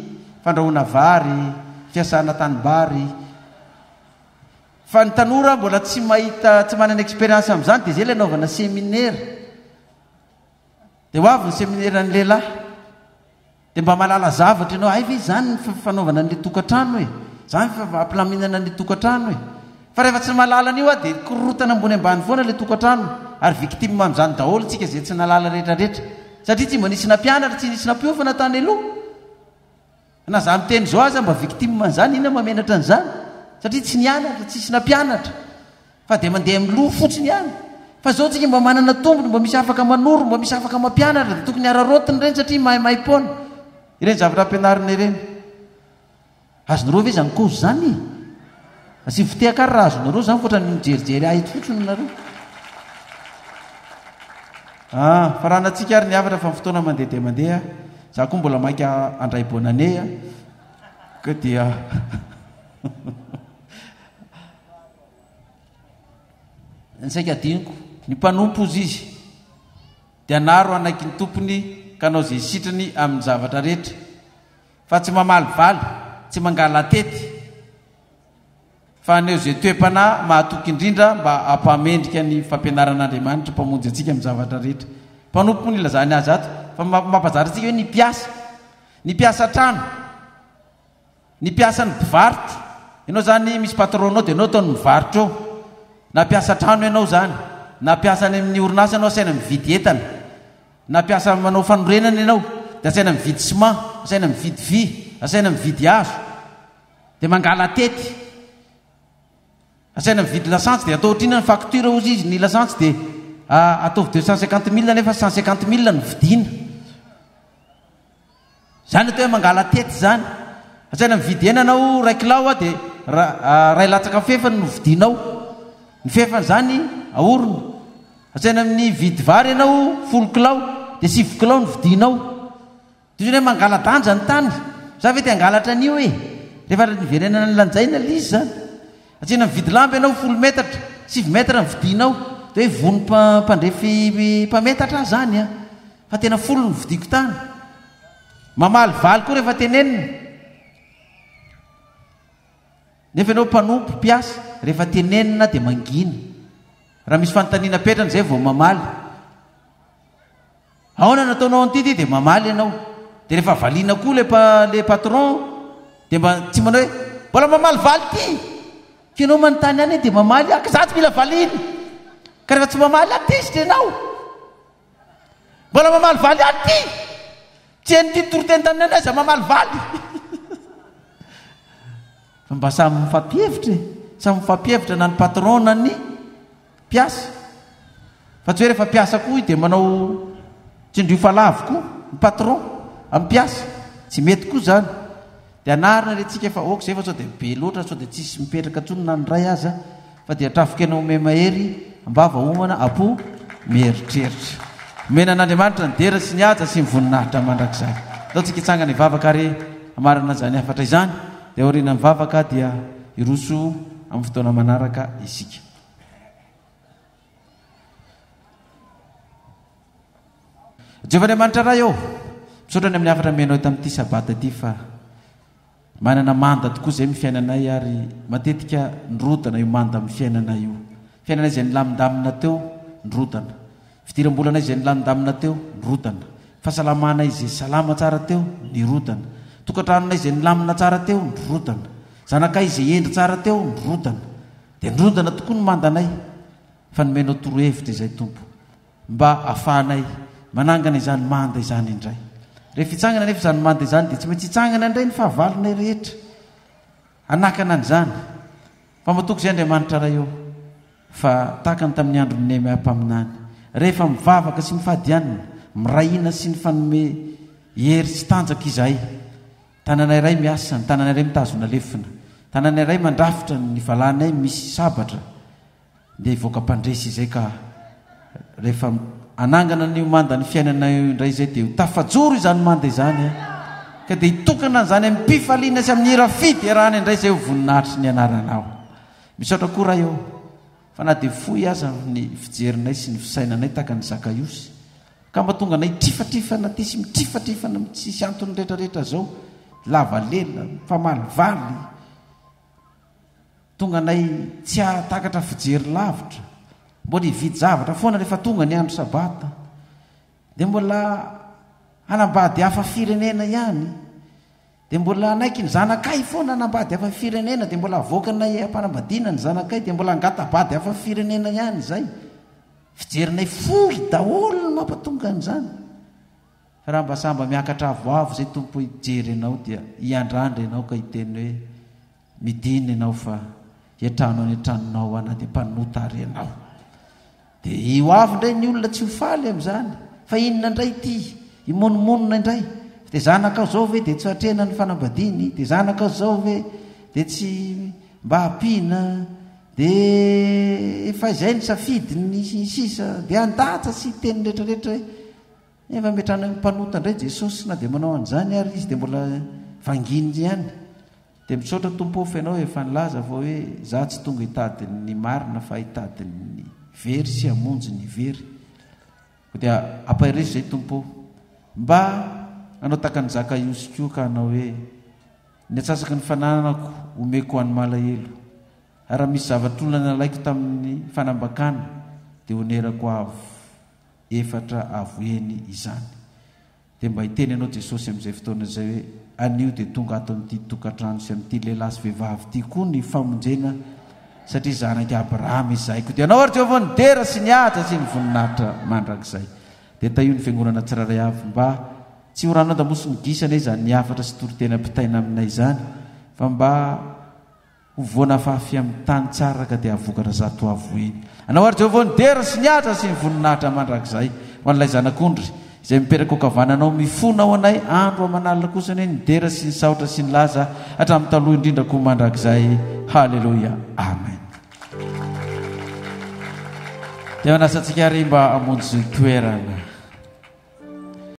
fandrahoana vary, fiasana tanimbary. Fa ny tanora mbola tsy mahita, tsy manana expérience amin'izany dia izay ilay anaovana séminaire. Dia ho avy ny séminaire ny lehilahy. Dia mba mahalala zavatra ianao, hay ve izany ny fanaovana an'ilay tokantrano e? Izany ny fampilaminana an'ilay tokantrano e? Fa rehefa tsy mahalala an'io aho dia korontana ambony ambany foana ilay tokantrano ary victime amin'izany daholo tsika izay tsy nahalala rehetra rehetra. Satria tsy mba nisy nampianatra, tsy nisy nampiofana tany aloha. Na za miteny izao aza mba victime an'izany, inona mahamenatra an'izany? Satria tsy nianatra, tsisy nampianatra. Fa dia mandeha amin'ny loha fotsiny ihany. Fa izao tsika mba manana tombony, mba misy afaka manoro, mba misy afaka mampianatra dia tokony araraotina ireny satria maimaim-poana ireny zavatra ampianarina ireny. Azonareo ve izany cause izany e? Asivo fitehaka ary raha azonareo izany fa ohatran'ny mijerijery ahy eto fotsiny nareo. Ah, faranantsika ary ny hafatra fa ny fotoana mandeha dia mandeha. Za koa mbola maika handray bonne année a. Ka dia Ny saika adinoko. Ny mpanompo hozy izy dia anaro hanaiky ny tompony ka hanao izay sitrany amin'ny zavatra rehetra. Fa tsy mamalivaly, tsy mangala-tety, fa haneho izay toe-panahy mahatoky indrindra mba hampahamendrika ny fampianaran'Andriamanitra Mpamonjy antsika amin'ny zavatra rehetra. Mpanompo moa no ilazany azy ato, fa mampazatra antsika hoe ny mpiasa, ny mpiasa an-trano, ny mpiasan'ny mpivarotra. Ianao izany misy patron-nao dia ianao ataony mivarotra eo. Na mpiasa an-trano ianao izany, na mpiasa any amin'ny orinasa ianao asaina mividy entana. Na mpiasa manao fanorenana ianao dia asaina mividy ciment, asaina mividy vy, asaina mividy hazo, dia mangala-tety. Asaina mividy lasantsy dia atao ohatrinona ny facture hozy izy, ny lasantsy dia ataovy 250 mille nefa 150 mille no vidiana. Izany atao hoe mangala-tety izany. Asaina mividy hena ianao iray kilao dia iray latsaka fefany no vidianao. Ny fefany izany ahorona. Asaina mividy vary ianao folo kilao dia sivy kilao no vidianao. Toy izany hoe mangala-danja ny tany. Za ve te hangalatra an'io e? Rehefa niverenana nilanjaina ilay izy izany. Asaina mividy lamba ianao folo metatra, sivy mètre no vidianao. Dia hoe vono mpandrefy mpametatra aho izany an. Fa tena folo no vidiako tany. Mamalivaly koa rehefa tenenina. Nefa ianao mpanompo, mpiasa, rehefa tenenina dia mangina. Raha misy fanontaniana apetrany izay vao mamaly. Ahoana nataonao an'ity ity dia mamaly ianao. Dia rehefa valiana koa ilay ilay patron dia mba tsy manao hoe mbola mamalivaly ity. Fa ianao manontany ihany dia mamaly aho ka za tsy mila valiana. Ka rehefa tsy mamaly aho tezitra ianao. Mbola mamalivaly ihany ity. Tsy henon'ity nitoriteny tamin'ny anay aza mamalivaly. Fa mba samy mifampihevitra e. Samy mifampihevitra na ny patron na ny mpiasa. Fa tsy hoe rehefa mpiasa koa dia manao tsindrio fa lavo koa ny patron amin'ny mpiasa. Tsy mety koa izany. Dia anarina re tsika fa ok izay fa sao dia be loatra sao dia tsisy mipetraka intsony na ny ray aza fa dia trafon-kena ome-mahery am-bava homana am-po mieritreritra. Omena an'Andriamanitra ny dera sy ny haja sy ny voninahitra mandrakizay. Ndao tsika hitsangana hivavaka ary hamarana izany hafatra izany dia aorianan'ny vavaka dia hiroso amin'ny fotoana manaraka isika. Jehovah Andriamanitra Ray ô, misaotra ny amin'ny hafatra nomenao tamin'ity Sabata ity fa manana manda tokoa izay ny fiainanay ary matetika nirodana io manda amin'ny fiainanay io. Fiainanay izay nilamindamina teo, nirodana. Fidiram-bolanay izay nilamindamina teo, nirodana. Fahasalamanay izay salama tsara teo, nirodana. Tokantranonay izay nilamina tsara teo, nirodana. Zanakay izay hendry tsara teo, nirodana. Dia nirodana tokoa ny mandanay fa nomenao torohevitra izay Tompo. Mba ahafahanay manangana izany manda izany indray. Rehefa hitsangana anefa izany manda izany dia tsy maintsy hitsangana indray ny fahavalonay rehetra hanakana an'izany. Fa matoky izay Andriamanitra Ray ô, fa tahaka ny tamin'ny andron'i Nehemia mpaminany, rehefa mivavaka sy mifady hanina, miray hina sy nifanome hery sy tanjaka izahay, tanana iray miasa, ny tanana iray mitazona lefona, tanana iray mandrafitra ny valanay misy sabatra, Dia hivoaka mpandresy izay ka rehefa hanangana an'io manda ny fiainana io indray izay dia ho tafajoro izany manda izany a. Ka dia hitokana an'izany amim-pifaliana sy amin'ny hira fiderana indray izay ho voninahitry ny anaranao. Misaotra koa Ray ô, fa na dia fohy aza ny fijerinay sy ny fisainanay tahaka an'i Zakaiosy, ka mba tonga anay trifatrifana aty sy mitrifatrifana tsisy antony rehetrarehetra izao, lava lela, mifamalivaly, Tonga anay tsy hahatakatra fijery lavitra. Mbola hividy zavatra foana rehefa tonga ny andro sabata. Dia mbola. hanambady hafa firenena ihany. Dia mbola hanaiky ny zanakay foana hanambady hafa firenena, dia mbola avoakanay am-panambadiana ny zanakay, dia mbola hangata-bady hafa firenena ihany izay. Fijerinay fohy daholo no mampatonga an'izany. Fa raha mba samba miakatra avoavo izay Tompo hijery anao dia hiandrandra ianao ka hiteny hoe midina ianao fa hiantrano any an-tranonao aho na dia mpanota ary ianao. Dia ho avy indray ny olona tsy ho faly amin'izany. Fa inona indray ity? Himonomonona indray. Dia zanakao izao ve dia tsy atrehina ny fanambadiany? Dia zanakao izao ve dia tsy mba ampiana? Dia efa izay ny safidiny sy ny sisa. Dia handatsa sy hiteny rehetrarehetra hoe efa miantrano amin'ny mpanota indray Jesosy na dia manao an'izany ary izy dia mbola vanginy ihany. Dia misaotra Tompo ô fa ianao efa nilaza fa hoe za tsy tonga hitady ny marina fa hitady ny very sy hamonjy ny very. Koa dia ampaherezo izay Tompo ô. Mba hanao tahaka an'i Zakaiosy koa ka hanao hoe ny antsasaky ny fananako omeko ho an'ny malahelo ary raha misy zavatr'olona nalaiko tamin'ny fanambakana dia honerako avo efatra avo heny izany. Dia mba hiteny anao Jesosy amin'izay fotoana izay hoe, Anio dia tonga ato amin'ity tokantrano sy amin'ity lehilahy sy vehivavy ity koa ny famonjena, satria zanak'i Abrahama izahay. Koa dia anao ary Jehovah ny dera sy ny haja sy ny voninahitra mandrakizay. Dia tahio ny fiangonana tsirairay avy mba tsy ho rano an-damosin'ny gisa anie izany hafatra sy toriteny ampitaina aminay izany, fa mba Ho voa nafafy amin'ny tany tsara ka dia hahavokatra zatoavo eny. Anao ary Jehovah ny dera sy ny haja sy ny voninahitra mandrakizay. Ho an'ilay Zanak'ondry, izay mipetraka ao ankavananao, mifona ho anay andro aman'alina kosa anie ny dera sy ny saotra sy ny laza hatramin'ny taloha indrindra koa mandrakizay. Haleloia. Amen. Dia manasa antsika ary mba hamonjy toerana.